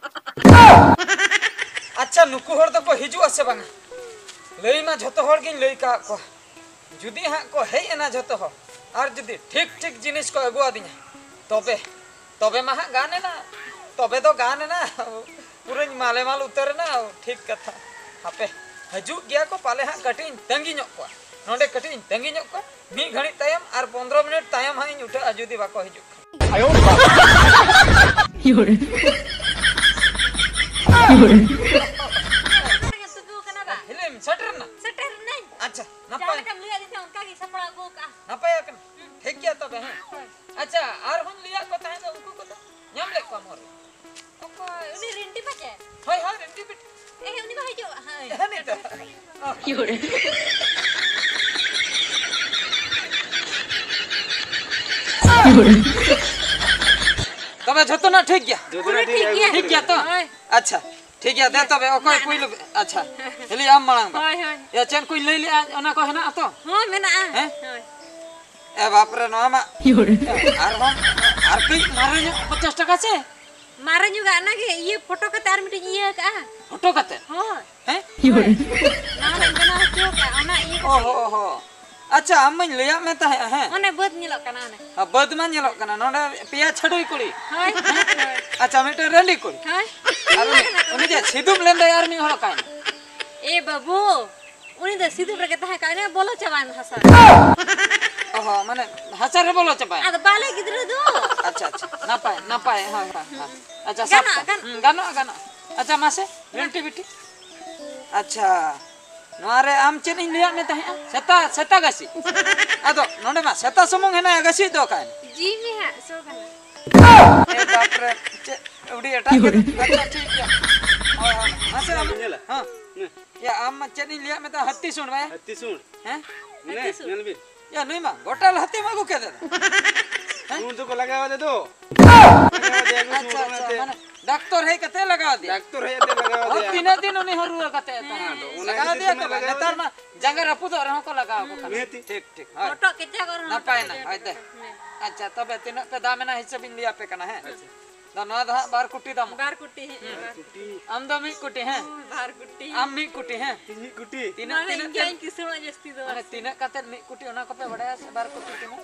ᱟᱪᱪᱷᱟ, ᱱᱩᱠᱩ ᱦᱚᱲ ᱫᱚᱠᱚ ᱦᱤᱡᱩᱜᱼᱟ ᱥᱮ ᱵᱟᱝᱟ? ᱞᱟᱹᱭ ᱢᱟ ᱡᱷᱚᱛᱚ ᱦᱚᱲ ᱜᱤᱧ ᱞᱟᱹᱭ ᱠᱟᱜ ᱠᱚᱣᱟ᱾ ᱡᱩᱫᱤ ᱦᱟᱸᱜ ᱠᱚ ᱦᱮᱡ ᱮᱱᱟ ᱡᱷᱚᱛᱚ ᱦᱚᱲ, ᱟᱨ ᱡᱩᱫᱤ ᱴᱷᱤᱠ ᱴᱷᱤᱠ ᱡᱤᱱᱤᱥ ᱠᱚ ᱟᱹᱜᱩᱣᱟᱫᱤᱧᱟ, ᱛᱚᱵᱮ, ᱛᱚᱵᱮ ᱢᱟ ᱦᱟᱸᱜ ᱜᱟᱱ ᱮᱱᱟ, ᱛᱚᱵᱮ ᱫᱚ ᱜᱟᱱ ᱮᱱᱟ᱾ ᱯᱩᱨᱟᱹᱧ ᱢᱟᱞᱮ ᱢᱟᱞ ᱩᱛᱟᱹᱨ ᱮᱱᱟ᱾ ᱴᱷᱤᱠ ᱠᱟᱛᱷᱟ᱾ ᱦᱟᱯᱮ, ᱦᱤᱡᱩᱜ ᱜᱮᱭᱟ ᱠᱚ ᱯᱟᱞᱮ ᱦᱟᱸᱜ᱾ ᱠᱟᱹᱴᱤᱡ ᱤᱧ ᱛᱟᱺᱜᱤ ᱧᱚᱜ ᱠᱚᱣᱟ, ᱱᱚᱰᱮ ᱠᱟᱹᱴᱤᱡ ᱤᱧ ᱛᱟᱺᱜᱤ ᱧᱚᱜ ᱠᱚᱣᱟ᱾ ᱢᱤᱫ ᱜᱷᱟᱹᱲᱤᱡ ᱛᱟᱭᱚᱢ ᱟᱨ ᱯᱚᱱᱫᱽᱨᱚ ᱢᱤᱱᱤᱴ ᱛᱟᱭᱚᱢ ᱦᱟᱸᱜ ᱤᱧ ᱩᱴᱷᱟᱹᱜᱼᱟ ᱡᱩᱫᱤ ᱵᱟᱠᱚ ᱦᱤᱡᱩᱜ ᱠᱷᱟᱱ᱾ ᱚᱱᱟ ᱜᱮ ᱥᱩᱫᱷᱩ ᱠᱟᱱᱟ ᱵᱟ? ᱦᱤᱞᱤᱢ ᱥᱮᱴᱮᱨ ᱮᱱᱟ? ᱥᱮᱴᱮᱨ ᱮᱱᱟᱹᱧ᱾ ᱟᱪᱪᱷᱟ, ᱡᱟᱦᱟᱸ ᱱᱟᱯᱟᱭ᱾ ᱞᱮᱠᱟᱢ ᱞᱟᱹᱭᱟᱫᱤᱧ ᱛᱟᱦᱮᱸ ᱚᱱᱠᱟ ᱜᱤᱧ ᱥᱟᱯᱲᱟᱣ ᱟᱹᱜᱩ ᱠᱟᱜᱼᱟ᱾ ᱱᱟᱯᱟᱭ ᱟᱠᱟᱱᱟ᱾ ᱦᱩᱸ᱾ ᱴᱷᱤᱠ ᱜᱮᱭᱟ ᱛᱚᱵᱮ, ᱦᱮᱸ᱾ ᱦᱳᱭ᱾ ᱟᱪᱪᱷᱟ, ᱟᱨᱦᱚᱸᱧ ᱞᱟᱹᱭᱟᱫ ᱠᱚ ᱛᱟᱦᱮᱸ ᱫᱚ, ᱩᱱᱠᱩ ᱠᱚᱫᱚ ᱧᱟᱢ ᱞᱮᱫ ᱠᱚᱣᱟᱢ ᱦᱚᱨ ᱨᱮ? ᱚᱠᱚᱭ? ᱩᱱᱤ ᱨᱤᱱᱴᱤ ᱯᱟᱪᱮ? ᱦᱳᱭ, ᱦᱳᱭ, ᱨᱤᱱᱴᱤ ᱵᱤᱴᱤ᱾ ᱮ, ᱩᱱᱤ ᱢᱟ ᱦᱤᱡᱩᱜ, ᱦᱳᱭ᱾ ᱦᱮᱸ, ᱱᱤᱛᱚᱜ᱾ ᱛᱚᱵᱮ ᱡᱷᱚᱛᱚᱱᱟᱜ ᱴᱷᱤᱠ ᱜᱮᱭᱟ? ᱡᱷᱚᱛᱚᱱᱟᱜ ᱴᱷᱤᱠ ᱜᱮᱭᱟ᱾ ᱴᱷᱤᱠ ᱜᱮᱭᱟ ᱛᱚ? ᱦᱳᱭ᱾ ᱟᱪᱪᱷᱟ, ᱴᱷᱤᱠ ᱜᱮᱭᱟ, ᱫᱮ ᱛᱚᱵᱮ, ᱚᱠᱚᱭ ᱱᱟ, ᱱᱟ᱾ ᱯᱩᱭᱞᱩ? ᱟᱪᱪᱷᱟ, ᱦᱤᱞᱤ ᱟᱢ ᱢᱟᱲᱟᱝ ᱫᱚ᱾ ᱦᱳᱭ, ᱦᱳᱭ᱾ ᱭᱟ, ᱪᱮᱫ ᱠᱚᱧ ᱞᱟᱹᱭ ᱞᱮᱜᱼᱟ, ᱚᱱᱟ ᱠᱚ ᱦᱮᱱᱟᱜᱼᱟ ᱛᱚ? ᱦᱚᱸ, ᱢᱮᱱᱟᱜᱼᱟ᱾ ᱦᱮᱸ? ᱦᱳᱭ᱾ ᱮ ᱵᱟᱯ ᱨᱮ, ᱱᱚᱣᱟ ᱢᱟ ᱟᱨᱦᱚᱸ ᱟᱨ ᱠᱟᱹᱡ ᱢᱟᱨᱮ ᱧᱚᱜ ᱯᱚᱧᱪᱟᱥ ᱴᱟᱠᱟ ᱥᱮ? ᱢᱟᱨᱮ ᱧᱚᱜᱟᱜ ᱚᱱᱟ ᱜᱮ, ᱤᱭᱟᱹ, ᱯᱷᱳᱴᱳ ᱠᱟᱛᱮ ᱟᱨ ᱢᱤᱫᱴᱤᱡ ᱤᱭᱟᱹ ᱠᱟᱜᱼᱟ᱾ ᱯᱷᱳᱴᱳ ᱠᱟᱛᱮ? ᱦᱳᱭ᱾ ᱦᱮᱸ? ᱦᱳᱭ᱾ ᱱᱟᱣᱟ ᱞᱤᱧ ᱵᱮᱱᱟᱣ ᱦᱚᱪᱚ ᱠᱟᱜᱼᱟ, ᱚᱱᱟ ᱤᱭᱟᱹ ᱠᱟᱛᱮ᱾ ᱚᱦᱚ, ᱚᱦᱚ᱾ ᱟᱪᱪᱷᱟ, ᱟᱢ ᱢᱟᱧ ᱞᱟᱹᱭᱟᱫ ᱢᱮ ᱛᱟᱦᱮᱸᱜᱼᱟ, ᱦᱮᱸ? ᱚᱱᱮ ᱵᱟᱹᱫᱽ ᱧᱮᱞᱚᱜ ᱠᱟᱱᱟ, ᱚᱱᱮ᱾ ᱦᱮᱸ, ᱵᱟᱹᱫᱽ ᱢᱟ ᱧᱮᱞᱚᱜ ᱠᱟᱱᱟ, ᱱᱚᱰᱮ ᱯᱮᱭᱟ ᱪᱷᱟᱹᱰᱩᱭ ᱠᱩᱲᱤ᱾ ᱦᱳᱭ᱾ ᱟᱪᱪᱷᱟ, ᱢᱤᱫᱴᱮᱱ ᱨᱟᱺᱰᱤ ᱠᱩᱲᱤ᱾ ᱦᱳᱭ᱾ ᱟᱨ ᱩᱱᱤ, ᱩᱱᱤ ᱡᱮ ᱥᱤᱫᱩᱯ ᱞᱮᱱ ᱫᱚᱭ, ᱟᱨ ᱢᱤᱫ ᱦᱚᱲ ᱚᱠᱟᱭᱮᱱᱟ? ᱮ ᱵᱟᱹᱵᱩ, ᱩᱱᱤ ᱫᱚ ᱥᱤᱫᱩᱯ ᱨᱮᱜᱮ ᱛᱟᱦᱮᱸ ᱠᱟᱱᱟ, ᱵᱚᱞᱚ ᱪᱟᱵᱟᱭᱮᱱᱟ ᱦᱟᱥᱟ ᱨᱮ᱾ ᱚᱦᱚ, ᱢᱟᱱᱮ ᱦᱟᱥᱟ ᱨᱮ ᱵᱚᱞᱚ ᱪᱟᱵᱟᱭᱮᱱᱟ? ᱟᱫᱚ ᱵᱟᱞᱮ ᱜᱤᱫᱽᱨᱟᱹ ᱫᱚ᱾ ᱟᱪᱪᱷᱟ, ᱟᱪᱪᱷᱟ, ᱱᱟᱯᱟᱭ, ᱱᱟᱯᱟᱭ, ᱦᱳᱭ, ᱦᱳᱭ, ᱦᱳᱭ᱾ ᱟᱪᱪᱷᱟ, ᱥᱟᱵ ᱜᱟᱱᱚᱜᱼᱟ, ᱠᱟᱜ, ᱜᱟᱱᱚᱜᱼᱟ᱾ ᱦᱩᱸ, ᱜᱟᱱᱚᱜᱼᱟ, ᱜᱟᱱᱚᱜᱼᱟ᱾ ᱟᱪᱪᱷᱟ, ᱢᱟᱥᱮ, ᱵᱤᱱᱴᱤ ᱵᱤᱴᱤ᱾ ᱟᱪᱪᱷᱟ, ᱱᱚᱣᱟ ᱨᱮ ᱟᱢ ᱪᱮᱫ ᱤᱧ ᱞᱟᱹᱭᱟᱫ ᱢᱮ ᱛᱟᱦᱮᱸᱜᱼᱟ? ᱥᱮᱛᱟ, ᱥᱮᱛᱟ ᱜᱟᱹᱥᱤ᱾ ᱟᱫᱚ ᱱᱚᱰᱮ ᱢᱟ ᱥᱮᱛᱟ ᱥᱩᱢᱩᱝ ᱦᱮᱱᱟᱭᱟ, ᱜᱟᱹᱥᱤ ᱫᱚ ᱚᱠᱟᱭᱮᱱᱟ? ᱡᱤᱣᱤ ᱦᱟᱸᱜ ᱥᱚ ᱠᱟᱱᱟ᱾ ᱮ ᱵᱟᱯ ᱨᱮ, ᱪᱮᱫ ᱟᱹᱰᱤ ᱮᱴᱟᱜ ᱜᱮ᱾ ᱟᱪᱪᱷᱟ, ᱴᱷᱤᱠ ᱜᱮᱭᱟ᱾ ᱦᱳᱭ, ᱦᱳᱭ, ᱢᱟᱥᱮ ᱟᱢ, ᱧᱮᱞᱟ᱾ ᱦᱮᱸ᱾ ᱦᱮᱸ᱾ ᱭᱟ, ᱟᱢ ᱢᱟ ᱪᱮᱫ ᱤᱧ ᱞᱟᱹᱭᱟᱫ ᱢᱮ ᱛᱟᱦᱮᱸ, ᱦᱟᱹᱛᱤ ᱥᱩᱸᱲ ᱢᱮ᱾ ᱦᱟᱹᱛᱤ ᱥᱩᱸᱲ᱾ ᱦᱮᱸ? ᱢᱟᱱᱮ, ᱦᱟᱹᱛᱤ ᱥᱩᱸᱲ᱾ ᱧᱮᱞ ᱵᱤᱱ᱾ ᱭᱟ, ᱱᱩᱭ ᱢᱟ ᱜᱚᱴᱟ ᱦᱟᱹᱛᱤᱢ ᱟᱹᱜᱩ ᱠᱮᱫᱮ ᱫᱚ᱾ ᱦᱮᱸ? ᱥᱩᱸᱲ ᱫᱚᱠᱚ ᱞᱟᱜᱟᱣ ᱟᱫᱮ ᱫᱚ᱾ ᱞᱟᱜᱟᱣ ᱟᱫᱮᱭᱟ ᱠᱚ ᱥᱩᱸᱲ ᱟᱪᱪᱷᱟ, ᱟᱪᱪᱷᱟ, ᱚᱱᱟᱛᱮ᱾ ᱢᱟᱱᱮ ᱰᱟᱠᱛᱚᱨ ᱦᱮᱡ ᱠᱟᱛᱮ ᱞᱟᱜᱟᱣ ᱟᱫᱮᱭᱟ᱾ ᱰᱟᱠᱛᱚᱨ ᱦᱮᱡ ᱠᱟᱛᱮ ᱞᱟᱜᱟᱣ ᱦᱳᱭ, ᱟᱫᱮᱭᱟ᱾ ᱛᱤᱱᱟᱹᱜ ᱫᱤᱱ ᱩᱱᱤ ᱦᱚᱸ ᱨᱩᱣᱟᱹ ᱠᱟᱛᱮ ᱛᱟᱦᱮᱸ᱾ ᱦᱮᱸ, ᱟᱫᱚ ᱚᱱᱟ ᱞᱟᱜᱟᱣ ᱠᱷᱟᱹᱛᱤᱨ ᱟᱫᱮᱭᱟ ᱛᱮᱢᱟ ᱠᱚ᱾ ᱞᱟᱜᱟᱣ ᱱᱮᱛᱟᱨ ᱟᱫᱮᱭᱟ᱾ ᱢᱟ ᱡᱟᱸᱜᱟ ᱨᱟᱹᱯᱩᱫᱚᱜ ᱨᱮᱦᱚᱸ ᱠᱚ ᱞᱟᱜᱟᱣ ᱟᱠᱚ ᱠᱟᱱᱟ᱾ ᱱᱤᱦᱟᱹᱛᱤ᱾ ᱴᱷᱤᱠ, ᱴᱷᱤᱠ᱾ ᱦᱳᱭ᱾ ᱦᱚᱴᱚᱜ ᱠᱮᱪᱟ ᱠᱚ ᱨᱮᱦᱚᱸ ᱱᱟᱯᱟᱭ ᱠᱚ ᱱᱟ, ᱡᱚᱡᱚ ᱦᱳᱭ ᱛᱮ᱾ ᱠᱟᱱᱟ᱾ ᱦᱮᱸ᱾ ᱟᱪᱪᱷᱟ, ᱛᱚᱵᱮ ᱛᱤᱱᱟᱹᱜ ᱯᱮ ᱫᱟᱢ ᱮᱱᱟ ᱦᱤᱥᱟᱹᱵ ᱤᱧ ᱞᱟᱹᱭ ᱟᱯᱮ ᱠᱟᱱᱟ, ᱦᱮᱸ? ᱟᱪᱪᱷᱟ᱾ ᱫᱚ ᱱᱚᱣᱟ ᱫᱚ ᱦᱟᱸᱜ ᱵᱟᱨ ᱠᱩᱴᱤ ᱫᱟᱢᱚᱜᱼᱟ᱾ ᱵᱟᱨ ᱠᱩᱴᱤ, ᱦᱮᱸ, ᱦᱩᱸ᱾ ᱵᱟᱨ ᱠᱩᱴᱤ᱾ ᱟᱢ ᱫᱚ ᱢᱤᱫ ᱠᱩᱴᱤ, ᱦᱮᱸ? ᱦᱩᱸ, ᱵᱟᱨ ᱠᱩᱴᱤ᱾ ᱟᱢ ᱢᱤᱫ ᱠᱩᱴᱤ᱾ ᱛᱤᱱᱟᱹᱜ, ᱢᱟᱱᱮ ᱛᱤᱱᱟᱹᱜ ᱤᱧ ᱛᱮ? ᱜᱮᱧ ᱠᱤᱥᱟᱹᱬᱚᱜᱼᱟ ᱡᱟᱹᱥᱛᱤ ᱫᱚ ᱢᱟᱱᱮ ᱵᱟᱥᱮ᱾ ᱛᱤᱱᱟᱹᱜ ᱠᱟᱛᱮ ᱢᱤᱫ ᱠᱩᱴᱤ, ᱚᱱᱟ ᱠᱚᱯᱮ ᱵᱟᱲᱟᱭᱟ ᱥᱮ? ᱵᱟᱨ ᱠᱩᱴᱤ ᱛᱤᱱᱟᱹᱜ?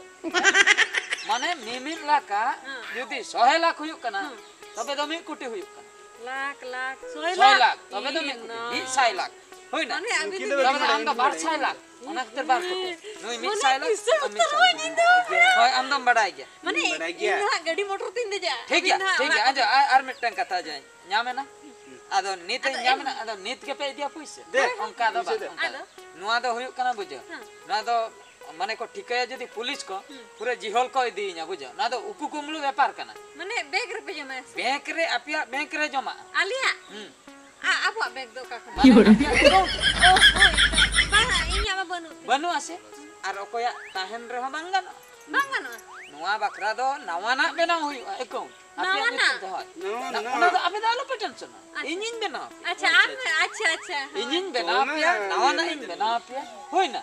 ᱢᱟᱱᱮ ᱢᱤᱢᱤᱫ ᱞᱟᱠᱷ ᱦᱮᱸ᱾ ᱡᱩᱫᱤ ᱥᱚᱦᱮ ᱞᱟᱠᱷ ᱦᱩᱭᱩᱜ ᱠᱟᱱᱟ, ᱦᱮᱸ᱾ ᱛᱚᱵᱮ ᱫᱚ ᱢᱤᱫ ᱠᱩᱴᱤ ᱦᱩᱭᱩᱜ ᱠᱟᱱᱟ᱾ ᱞᱟᱠᱷ, ᱞᱟᱠᱷ, ᱥᱚᱭ ᱥᱚᱭ ᱞᱟᱠᱷ᱾ ᱞᱟᱠᱷ, ᱛᱚᱵᱮ ᱫᱚ ᱢᱤᱫ ᱠᱳᱴᱤ, ᱢᱤᱫ ᱥᱟᱭ ᱞᱟᱠᱷ᱾ ᱦᱩᱭᱱᱟ? ᱢᱟᱱᱮ ᱟᱹᱵᱤᱱ ᱩᱱᱠᱤᱱ ᱫᱚ ᱫᱚᱵᱤᱱ ᱛᱚᱵᱮ ᱫᱚ ᱟᱢ ᱫᱚ ᱵᱟᱨ ᱥᱟᱭ ᱞᱟᱠᱷ, ᱚᱱᱟ ᱠᱷᱟᱹᱛᱤᱨ ᱵᱟᱨ ᱠᱳᱴᱤ᱾ ᱱᱩᱭ ᱢᱤᱫ ᱥᱟᱭ ᱞᱟᱠᱷ, ᱟᱢ ᱢᱤᱫ ᱥᱟᱭ ᱞᱟᱠᱷ᱾ ᱦᱳᱭ, ᱟᱢ ᱫᱚᱢ ᱵᱟᱰᱟᱭ ᱜᱮᱭᱟ᱾ ᱢᱟᱱᱮ ᱵᱟᱰᱟᱭ ᱤᱧ ᱜᱮᱭᱟ᱾ ᱫᱚ ᱦᱟᱸᱜ ᱜᱟᱹᱰᱤ ᱢᱚᱴᱚᱨ ᱛᱤᱧ ᱫᱮᱡᱟ, ᱴᱷᱤᱠ ᱜᱮᱭᱟ, ᱟᱹᱵᱤᱱ ᱫᱚ ᱦᱟᱸᱜ ᱴᱷᱤᱠ ᱚᱲᱟᱜ ᱜᱮᱭᱟ᱾ ᱟᱸᱡᱚᱢ, ᱠᱚ ᱟᱨ, ᱟᱨ ᱢᱤᱫᱴᱟᱝ ᱠᱟᱛᱷᱟ ᱟᱸᱡᱚᱢ, ᱧᱟᱢ ᱮᱱᱟ? ᱟᱫᱚ ᱱᱤᱛ ᱤᱧ ᱟᱫᱚ ᱧᱟᱢ ᱮᱱᱟ, ᱟᱫᱚ ᱱᱤᱛ ᱜᱮᱯᱮ ᱤᱫᱤᱭᱟ ᱯᱩᱭᱥᱟᱹ? ᱫᱮ, ᱚᱱᱠᱟ ᱫᱚ ᱯᱩᱭᱥᱟᱹ ᱵᱟᱝ, ᱫᱮ᱾ ᱚᱱᱠᱟ ᱫᱚ᱾ ᱟᱫᱚ? ᱱᱚᱣᱟ ᱫᱚ ᱦᱩᱭᱩᱜ ᱠᱟᱱᱟ, ᱵᱩᱡᱷᱟᱹᱣ? ᱦᱮᱸ᱾ ᱱᱚᱣᱟ ᱫᱚ ᱢᱟᱱᱮ ᱠᱚ ᱴᱷᱤᱠᱟᱹᱭᱟ ᱡᱩᱫᱤ ᱯᱩᱞᱤᱥ ᱠᱚ, ᱦᱩᱸ᱾ ᱯᱩᱨᱟᱹ ᱡᱤᱦᱚᱞ ᱠᱚ ᱤᱫᱤᱭᱤᱧᱟ, ᱵᱩᱡᱷᱟᱹᱣ? ᱱᱚᱣᱟ ᱫᱚ ᱩᱠᱩ ᱠᱩᱢᱵᱽᱲᱩ ᱵᱮᱯᱟᱨ ᱠᱟᱱᱟ᱾ ᱢᱟᱱᱮ ᱵᱮᱜᱽ ᱨᱮᱯᱮ ᱡᱚᱢᱟᱭᱟ ᱥᱮ? ᱵᱮᱝᱠ ᱨᱮ, ᱟᱯᱮᱭᱟᱜ ᱵᱮᱝᱠ ᱨᱮ ᱡᱚᱢᱟᱜᱼᱟ᱾ ᱟᱞᱮᱭᱟᱜ? ᱦᱩᱸ᱾ ᱟ-, ᱟᱵᱚᱣᱟᱜ ᱵᱮᱜᱽ ᱫᱚ ᱚᱠᱟ ᱠᱷᱚᱱ? ᱢᱟᱱᱮ ᱟᱯᱮᱭᱟᱜ account ᱚ, ᱦᱳᱭ᱾ ᱵᱟᱝᱟ, ᱤᱧᱟᱜ ᱢᱟ ᱵᱟᱹᱱᱩᱜ ᱛᱤᱧ᱾ ᱵᱟᱹᱱᱩᱜᱼᱟ ᱥᱮ? ᱟᱨ ᱚᱠᱚᱭᱟᱜ ᱛᱟᱦᱮᱱ ᱨᱮᱦᱚᱸ ᱵᱟᱝ ᱜᱟᱱᱚᱜᱼᱟ᱾ ᱵᱟᱝ ᱜᱟᱱᱚᱜᱼᱟ? ᱱᱚᱣᱟ ᱵᱟᱠᱷᱨᱟ ᱫᱚ ᱱᱟᱣᱟᱱᱟᱜ ᱵᱮᱱᱟᱣ ᱦᱩᱭᱩᱜᱼᱟ account᱾ ᱟᱯᱮᱭᱟᱜ ᱱᱟᱣᱟᱱᱟᱜ? ᱧᱩᱛᱩᱢ ᱛᱮ, ᱦᱳᱭ᱾ ᱱᱟᱣᱟ, ᱱᱟ-, ᱱᱟᱣᱟ᱾ ᱚᱱᱟ ᱫᱚ ᱟᱯᱮ ᱫᱚ ᱟᱞᱚᱯᱮ ᱴᱮᱱᱥᱚᱱᱟ᱾ ᱟᱪᱪᱷᱟ᱾ ᱤᱧᱤᱧ ᱵᱮᱱᱟᱣᱟ᱾ ᱟᱪᱪᱷᱟ, ᱟᱢ, ᱟᱪᱪᱷᱟ, ᱦᱮᱸ᱾ ᱤᱧᱤᱧ ᱵᱮᱱᱟᱣ ᱚᱱᱟ ᱟᱯᱮᱭᱟ, ᱱᱟᱣᱟᱱᱟᱜ ᱤᱧ ᱵᱮᱱᱟᱣ ᱟᱯᱮᱭᱟ᱾ ᱦᱩᱭᱱᱟ?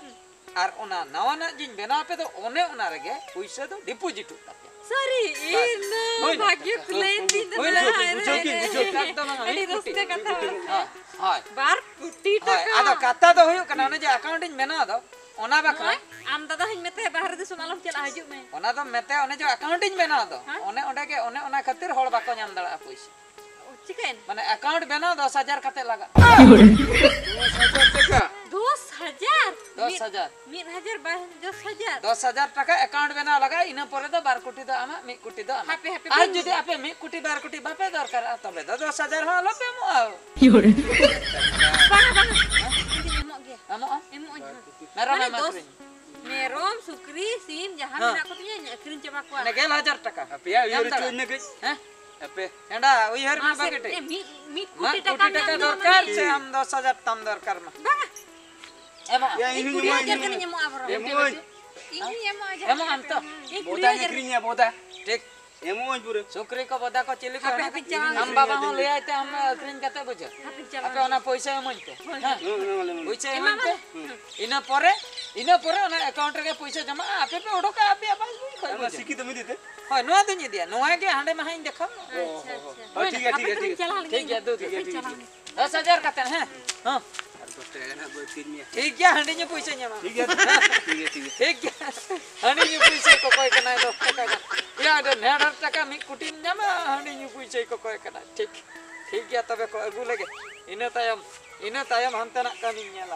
ᱟᱨ ᱚᱱᱟ ᱱᱟᱣᱟᱱᱟᱜ ᱡᱤᱧ ᱵᱮᱱᱟᱣ ᱟᱯᱮ ᱫᱚ, ᱚᱱᱮ ᱚᱱᱟ ᱨᱮᱜᱮ ᱯᱩᱭᱥᱟᱹ ᱫᱚ ᱰᱤᱯᱚᱡᱤᱴᱚᱜ ᱛᱟᱯᱮᱭᱟ᱾ ᱥᱟᱹᱨᱤ, ᱵᱟᱥ᱾ ᱤᱧ ᱫᱚ ᱦᱩᱭᱱᱟ? ᱵᱷᱟᱜᱮ ᱠᱩᱞᱟᱹᱭ ᱛᱤᱧ ᱫᱚ ᱵᱩᱡᱷᱟᱹᱣ ᱱᱟᱦᱟᱜ᱾ ᱠᱤᱱ, ᱵᱩᱡᱷᱟᱹᱣ ᱠᱤᱱ, ᱵᱩᱡᱷᱟᱹᱣ ᱠᱤᱱ᱾ ᱮᱠᱫᱚᱢ ᱵᱟᱝᱟ, ᱟᱹᱰᱤ ᱢᱤᱫ ᱠᱩᱴᱤ᱾ ᱨᱟᱹᱥᱠᱟᱹ ᱠᱟᱛᱷᱟ᱾ ᱦᱳᱭ, ᱦᱳᱭ᱾ ᱵᱟᱨ ᱠᱩᱴᱤ ᱦᱳᱭ, ᱴᱟᱠᱟ᱾ ᱟᱫᱚ ᱠᱟᱛᱷᱟ ᱫᱚ ᱦᱩᱭᱩᱜ ᱠᱟᱱᱟ, ᱚᱱᱮ ᱡᱮ account ᱤᱧ ᱵᱮᱱᱟᱣ ᱫᱚ, ᱚᱱᱟ ᱵᱟᱠᱷᱨᱟ᱾ ᱱᱚᱜᱼᱚᱭ, ᱟᱢ ᱫᱟᱫᱟ ᱦᱚᱧ ᱢᱮᱛᱟᱭᱟ, ᱵᱟᱦᱨᱮ ᱫᱤᱥᱚᱢ ᱟᱞᱚᱢ ᱪᱟᱞᱟᱜᱼᱟ, ᱦᱤᱡᱩᱜ ᱢᱮ᱾ ᱚᱱᱟ ᱫᱚ ᱢᱮᱛᱟᱭᱟ, ᱚᱱᱮ ᱡᱮ account ᱤᱧ ᱵᱮᱱᱟᱣ ᱫᱚ, ᱦᱮᱸ? ᱚᱱᱮ ᱚᱸᱰᱮ ᱜᱮ, ᱚᱱᱮ ᱚᱱᱟ ᱠᱷᱟᱹᱛᱤᱨ ᱦᱚᱲ ᱵᱟᱠᱚ ᱧᱟᱢ ᱫᱟᱲᱮᱭᱟᱜᱼᱟ ᱯᱩᱭᱥᱟᱹ᱾ ᱚ, ᱪᱤᱠᱟᱹᱭᱮᱱ? ᱢᱟᱱᱮ account ᱵᱮᱱᱟᱣ ᱫᱚᱥ ᱦᱟᱡᱟᱨ ᱠᱟᱛᱮ ᱞᱟᱜᱟᱜᱼᱟ᱾ ᱫᱚᱥ ᱦᱟᱡᱟᱨ ᱴᱟᱠᱟ? ᱫᱚᱥ ᱦᱟᱡᱟᱨ? ᱫᱚᱥ ᱦᱟᱡᱟᱨ᱾ ᱢᱤᱫ, ᱢᱤᱫ ᱦᱟᱡᱟᱨ ᱵᱟᱭ, ᱫᱚᱥ ᱦᱟᱡᱟᱨ? ᱫᱚᱥ ᱦᱟᱡᱟᱨ ᱴᱟᱠᱟ account ᱵᱮᱱᱟᱣ ᱞᱟᱜᱟᱜᱼᱟ, ᱤᱱᱟᱹ ᱯᱚᱨᱮ ᱫᱚ ᱵᱟᱨ ᱠᱳᱴᱤ ᱫᱚ ᱟᱢᱟᱜ, ᱢᱤᱫ ᱠᱳᱴᱤ ᱫᱚ ᱟᱢᱟᱜ᱾ ᱦᱟᱯᱮ, ᱦᱟᱯᱮ, ᱟᱨ ᱵᱟᱹᱧ ᱡᱩᱫᱤ ᱵᱩᱡᱷᱟᱹᱣ᱾ ᱟᱯᱮ ᱢᱤᱫ ᱠᱳᱴᱤ ᱵᱟᱨ ᱠᱳᱴᱤ ᱵᱟᱯᱮ ᱫᱚᱨᱠᱟᱨᱚᱜᱼᱟ, ᱛᱚᱵᱮ ᱫᱚ ᱫᱚᱥ ᱦᱟᱡᱟᱨ ᱦᱚᱸ ᱟᱞᱚᱯᱮ ᱮᱢᱚᱜᱼᱟ᱾ ᱵᱟᱝᱟ, ᱵᱟᱝᱟ᱾ ᱤᱧ ᱫᱩᱧ ᱮᱢᱚᱜ ᱜᱮᱭᱟ᱾ ᱮᱢᱚᱜᱼᱟ? ᱮᱢᱚᱜ ᱟᱹᱧ ᱦᱟᱸᱜ᱾ ᱢᱮᱨᱚᱢ ᱢᱟᱱᱮ ᱮᱢ ᱫᱚᱥ, ᱟᱹᱠᱷᱨᱤᱧ? ᱢᱮᱨᱚᱢ, ᱥᱩᱠᱨᱤ, ᱥᱤᱢ, ᱡᱟᱦᱟᱸ ᱦᱮᱸ᱾ ᱢᱮᱱᱟᱜ ᱠᱚ ᱛᱤᱧᱟ, ᱤᱧ ᱟᱹᱠᱷᱨᱤᱧ ᱪᱟᱵᱟ ᱠᱚᱣᱟ᱾ ᱢᱟᱱᱮ ᱜᱮᱞ ᱦᱟᱡᱟᱨ ᱴᱟᱠᱟ᱾ ᱟᱯᱮᱭᱟᱜ ᱩᱭᱦᱟᱹᱨ ᱧᱟᱢ ᱦᱚᱪᱚ ᱫᱟᱲᱮᱭᱟᱜᱼᱟ᱾ ᱟᱹᱧ ᱢᱮ ᱠᱟᱹᱡ᱾ ᱦᱮᱸ? ᱟᱯᱮ᱾ ᱮᱸᱰᱟ, ᱩᱭᱦᱟᱹᱨ ᱢᱟ ᱢᱟᱥᱮ, ᱠᱟᱹᱴᱤᱡ᱾ ᱮ, ᱢᱤᱫ, ᱢᱤᱫ ᱢᱟ ᱠᱳᱴᱤ ᱠᱳᱴᱤ ᱴᱟᱠᱟ ᱴᱟᱠᱟ ᱨᱮᱱᱟᱜ ᱫᱚᱨᱠᱟᱨ ᱢᱟᱱᱮ ᱥᱮ ᱟᱢ ᱫᱚᱥ ᱦᱟᱡᱟᱨ ᱛᱟᱢ ᱫᱚᱨᱠᱟᱨ ᱢᱟ? ᱵᱟᱝᱟ᱾ ᱮᱢᱚᱜᱼᱟ᱾ ᱭᱟ, ᱤᱧ ᱤᱧ ᱦᱚᱸᱧ ᱠᱩᱲᱤ ᱮᱢᱚᱜᱼᱟ, ᱦᱟᱡᱟᱨ ᱤᱧ ᱜᱟᱱᱤᱧ ᱦᱚᱸᱧ ᱮᱢᱚᱜᱼᱟ ᱵᱚᱨᱚᱝ᱾ ᱮᱢᱚᱜ ᱟᱹᱧ᱾ ᱤᱧ ᱦᱚᱸᱧ ᱮᱢᱚᱜᱼᱟ, ᱡᱟᱦᱟᱸ ᱮᱢᱚᱜ ᱟᱢ ᱛᱚ? ᱤᱧ ᱠᱩᱲᱤ ᱵᱚᱫᱟᱧ ᱦᱟᱡᱟᱨ᱾ ᱟᱹᱠᱷᱨᱤᱧᱟ, ᱵᱚᱫᱟ᱾ ᱴᱷᱤᱠ᱾ ᱮᱢᱚᱜ ᱟᱹᱧ ᱯᱩᱨᱟᱹ᱾ ᱥᱩᱠᱨᱤ ᱠᱚ ᱵᱚᱫᱟ ᱠᱚ ᱪᱤᱞᱤ ᱠᱚ ᱦᱟᱯᱮ, ᱦᱮᱱᱟᱜ ᱦᱟᱯᱮᱧ ᱠᱚᱣᱟ? ᱪᱟᱞᱟᱣ ᱟᱢ ᱞᱮᱱ ᱵᱟᱵᱟ ᱜᱮ᱾ ᱦᱚᱸ ᱞᱟᱹᱭᱟᱭ ᱛᱮ ᱟᱢ ᱟᱹᱠᱷᱨᱤᱧ ᱠᱟᱛᱮ ᱵᱩᱡᱷᱟᱹᱣ᱾ ᱦᱟᱯᱮᱧ ᱪᱟᱞᱟᱣ ᱟᱯᱮ ᱞᱮᱱ ᱚᱱᱟ ᱜᱮ᱾ ᱯᱚᱭᱥᱟ ᱮᱢᱟᱹᱧ ᱯᱮ᱾ ᱦᱳᱭ᱾ ᱦᱮᱸ? ᱦᱳᱭ, ᱦᱳᱭ, ᱦᱳᱭ, ᱦᱳᱭ᱾ ᱯᱚᱭᱥᱟ ᱮᱢᱟᱹᱧ ᱮᱢᱟᱢᱟ᱾ ᱯᱮ᱾ ᱦᱩᱸ᱾ ᱤᱱᱟᱹ ᱯᱚᱨᱮ, ᱤᱱᱟᱹ ᱯᱚᱨᱮ ᱚᱱᱟ account ᱨᱮᱜᱮ ᱯᱚᱭᱥᱟ ᱡᱚᱢᱟᱜᱼᱟ, ᱟᱯᱮ ᱯᱮ ᱚᱰᱚᱠᱟ ᱟᱯᱮᱭᱟᱜ passbook ᱠᱷᱚᱡ, ᱟᱨ ᱚᱱᱟ ᱵᱩᱡᱷᱟᱹᱣ᱾ ᱥᱤᱠᱤ ᱫᱚᱢ ᱤᱫᱤ ᱛᱮ? ᱦᱳᱭ, ᱱᱚᱣᱟ ᱫᱚᱧ ᱤᱫᱤᱭᱟ, ᱱᱚᱣᱟ ᱜᱮ ᱦᱟᱸᱰᱮ ᱢᱟᱦᱟᱧ ᱫᱮᱠᱷᱟᱣ᱾ ᱚ, ᱟᱪᱪᱷᱟ, ᱦᱚᱸ, ᱦᱚᱸ᱾ ᱟᱪᱪᱷᱟ᱾ ᱦᱳᱭ, ᱴᱷᱤᱠ ᱜᱮᱭᱟ, ᱦᱟᱯᱮ ᱴᱷᱤᱠ ᱜᱮᱭᱟ, ᱠᱟᱹᱴᱤᱡ ᱴᱷᱤᱠ ᱜᱮᱭᱟ᱾ ᱪᱟᱞᱟᱣ ᱞᱮᱱ ᱴᱷᱤᱠ ᱜᱮ, ᱜᱮᱭᱟ, ᱫᱩ, ᱫᱩ, ᱦᱟᱯᱮᱧ ᱫᱩ, ᱪᱟᱞᱟᱣ ᱫᱩ᱾ ᱞᱮᱱ ᱜᱮ᱾ ᱫᱚᱥ ᱦᱟᱡᱟᱨ ᱠᱟᱛᱮ, ᱦᱮᱸ? ᱦᱚᱸ᱾ ᱟᱨ ᱫᱚᱥ ᱴᱟᱠᱟ ᱜᱟᱱ ᱦᱟᱸᱜ ᱵᱟᱹᱲᱛᱤ ᱢᱮᱭᱟ᱾ ᱴᱷᱤᱠ ᱜᱮᱭᱟ, ᱦᱟᱺᱰᱤ ᱧᱩ ᱯᱚᱭᱥᱟᱧ ᱮᱢᱟ᱾ ᱴᱷᱤᱠ ᱜᱮᱭᱟ, ᱴᱷᱤᱠ ᱜᱮᱭᱟ, ᱴᱷᱤᱠ ᱜᱮᱭᱟ᱾ ᱴᱷᱤᱠ ᱜᱮᱭᱟ᱾ ᱦᱟᱺᱰᱤ ᱧᱩ ᱯᱚᱭᱥᱟᱭ ᱠᱚᱠᱚᱭ ᱠᱟᱱᱟᱭ ᱫᱚᱥ ᱴᱟᱠᱟ ᱜᱟᱱ᱾ ᱭᱟ, ᱚᱸᱰᱮ ᱰᱷᱮᱨ ᱰᱷᱮᱨ ᱴᱟᱠᱟ ᱢᱤᱫ ᱠᱳᱴᱤᱢ ᱧᱟᱢᱟ, ᱦᱟᱺᱰᱤ ᱧᱩ ᱯᱚᱭᱥᱟᱭ ᱠᱚᱠᱚᱭ ᱠᱟᱱᱟ᱾ ᱴᱷᱤᱠ᱾ ᱴᱷᱤᱠ ᱜᱮᱭᱟ, ᱛᱚᱵᱮ ᱠᱚ ᱟᱹᱜᱩ ᱞᱮᱜᱮ᱾ ᱤᱱᱟᱹ ᱛᱟᱭᱚᱢ, ᱤᱱᱟᱹ ᱛᱟᱭᱚᱢ ᱦᱟᱱᱛᱮᱱᱟᱜ ᱠᱟᱹᱢᱤᱧ ᱧᱮᱞᱟ᱾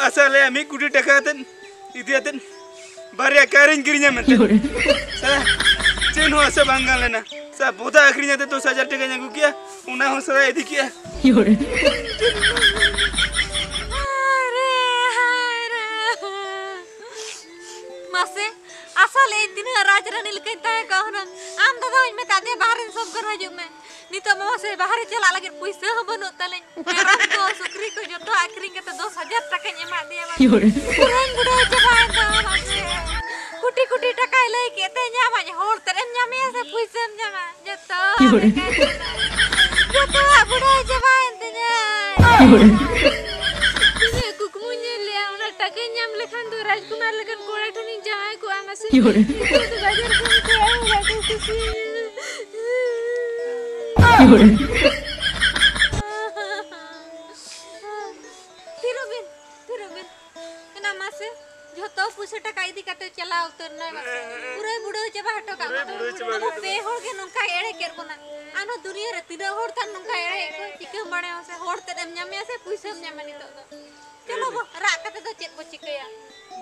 ᱟᱥᱟ ᱞᱮ ᱢᱤᱫ ᱠᱳᱴᱤ ᱴᱟᱠᱟ ᱟᱛᱮᱫ ᱤᱫᱤ ᱟᱛᱮᱫ ᱵᱟᱨᱭᱟ ᱠᱟᱨᱤᱧ ᱠᱤᱨᱤᱧᱟ ᱢᱮᱱᱛᱮ᱾ ᱥᱮ ᱪᱮᱫ ᱦᱚᱸ ᱟᱥᱟ ᱵᱟᱝ ᱜᱟᱱ ᱞᱮᱱᱟ᱾ ᱥᱮ ᱵᱚᱫᱟ ᱟᱹᱠᱷᱨᱤᱧ ᱟᱛᱮᱫ ᱫᱚᱥ ᱦᱟᱡᱟᱨ ᱴᱟᱠᱟᱧ ᱟᱹᱜᱩ ᱠᱮᱜᱼᱟ, ᱚᱱᱟ ᱦᱚᱸ ᱥᱟᱞᱟ ᱤᱫᱤ ᱠᱮᱜᱼᱟ᱾ ᱢᱟᱥᱮ, ᱟᱥᱟ ᱞᱮᱫᱟᱹᱧ ᱛᱤᱱᱟᱹᱜ ᱨᱟᱡᱽ ᱨᱟᱱᱤ ᱞᱮᱠᱟᱧ ᱛᱟᱦᱮᱸ ᱠᱚᱜᱼᱟ ᱦᱩᱱᱟᱹᱝ᱾ ᱟᱢ ᱫᱟᱫᱟᱧ ᱢᱮᱛᱟᱫ ᱫᱮᱭᱟ ᱵᱟᱦᱨᱮ ᱥᱚᱵ ᱠᱷᱚᱱ ᱦᱤᱡᱩᱜ ᱢᱮ᱾ ᱱᱤᱛᱚᱜ ᱢᱟ ᱢᱟᱥᱮ ᱵᱟᱦᱨᱮ ᱪᱟᱞᱟᱜ ᱞᱟᱹᱜᱤᱫ ᱯᱩᱭᱥᱟᱹ ᱦᱚᱸ ᱵᱟᱹᱱᱩᱜ ᱛᱟᱞᱮᱧ᱾ ᱢᱮᱨᱚᱢ ᱠᱚ, ᱥᱩᱠᱨᱤ ᱠᱚ ᱡᱚᱛᱚ ᱟᱹᱠᱷᱨᱤᱧ ᱠᱟᱛᱮ ᱫᱚᱥ ᱦᱟᱡᱟᱨ ᱴᱟᱠᱟᱧ ᱮᱢᱟᱫ ᱫᱮᱭᱟ ᱢᱟᱥᱮ᱾ ᱯᱩᱨᱟᱹᱧ ᱵᱩᱰᱷᱟᱹᱣ ᱪᱟᱵᱟᱭᱮᱱ ᱫᱚ ᱢᱟᱥᱮ᱾ ᱠᱩᱴᱤ ᱠᱩᱴᱤ ᱴᱟᱠᱟᱭ ᱞᱟᱹᱭ ᱠᱮᱫ ᱛᱮ ᱧᱟᱢᱟᱹᱧ᱾ ᱦᱚᱲ ᱛᱮᱫ ᱮᱢ ᱧᱟᱢᱮᱭᱟ ᱥᱮ ᱯᱩᱭᱥᱟᱹᱢ ᱧᱟᱢᱟ? ᱡᱚᱛᱚ ᱵᱮᱠᱟᱨ ᱪᱟᱵᱟᱭᱮᱱᱟ᱾ ᱡᱚᱛᱚᱣᱟᱜ ᱵᱩᱰᱷᱟᱹᱣ ᱪᱟᱵᱟᱭᱮᱱ ᱛᱤᱧᱟᱹ᱾ ᱛᱤᱱᱟᱹᱜ ᱠᱩᱠᱢᱩᱧ ᱧᱮᱞ ᱞᱮᱜᱼᱟ, ᱚᱱᱟ ᱴᱟᱠᱟᱧ ᱧᱟᱢ ᱞᱮᱠᱷᱟᱱ ᱫᱚ ᱨᱟᱡᱽᱠᱩᱢᱟᱨ ᱞᱮᱠᱟᱱ ᱠᱚᱲᱟ ᱴᱷᱮᱱᱤᱧ ᱡᱟᱶᱟᱭ ᱠᱚᱜᱼᱟ ᱢᱟᱥᱮ᱾ ᱱᱤᱛᱚᱜ ᱫᱚ ᱵᱟᱡᱟᱨ ᱠᱷᱚᱱ ᱠᱚ ᱟᱹᱜᱩ ᱠᱟᱛᱮ ᱠᱩᱥᱤᱭᱟᱹᱧᱟ᱾ ᱛᱷᱤᱨᱚᱜ ᱵᱤᱱ, ᱛᱷᱤᱨᱚᱜ ᱵᱤᱱ᱾ ᱮᱱᱟ ᱢᱟᱥᱮ, ᱡᱷᱚᱛᱚ ᱯᱩᱭᱥᱟᱹ ᱴᱟᱠᱟ ᱤᱫᱤ ᱠᱟᱛᱮ ᱪᱟᱞᱟᱣ ᱩᱛᱟᱹᱨ ᱱᱟᱭ ᱢᱟᱥᱮ᱾ ᱯᱩᱨᱟᱹᱭ ᱵᱩᱰᱟᱹᱣ ᱪᱟᱵᱟ ᱦᱚᱴᱚ ᱠᱟᱜ ᱵᱚᱱᱟ᱾ ᱯᱮ ᱦᱚᱲ ᱜᱮ ᱱᱚᱝᱠᱟ ᱮᱲᱮ ᱠᱮᱫ ᱵᱚᱱᱟ᱾ ᱟᱨᱦᱚᱸ ᱫᱩᱱᱤᱭᱟᱹ ᱨᱮ ᱛᱤᱱᱟᱹᱜ ᱦᱚᱲ ᱛᱟᱦᱮᱱ ᱱᱚᱝᱠᱟ ᱮᱲᱮᱭᱮᱫ ᱠᱚ, ᱪᱤᱠᱟᱹᱢ ᱵᱟᱲᱟᱭᱟ ᱢᱟᱥᱮ? ᱦᱚᱲ ᱛᱮᱫ ᱮᱢ ᱧᱟᱢᱮᱭᱟ ᱥᱮ ᱯᱩᱭᱥᱟᱹᱢ ᱧᱟᱢᱟ ᱱᱤᱛᱚᱜ ᱫᱚ? ᱪᱚᱞᱚ ᱵᱚ, ᱨᱟᱜ ᱠᱟᱛᱮ ᱫᱚ ᱪᱮᱫ ᱵᱚ ᱪᱤᱠᱟᱹᱭᱟ?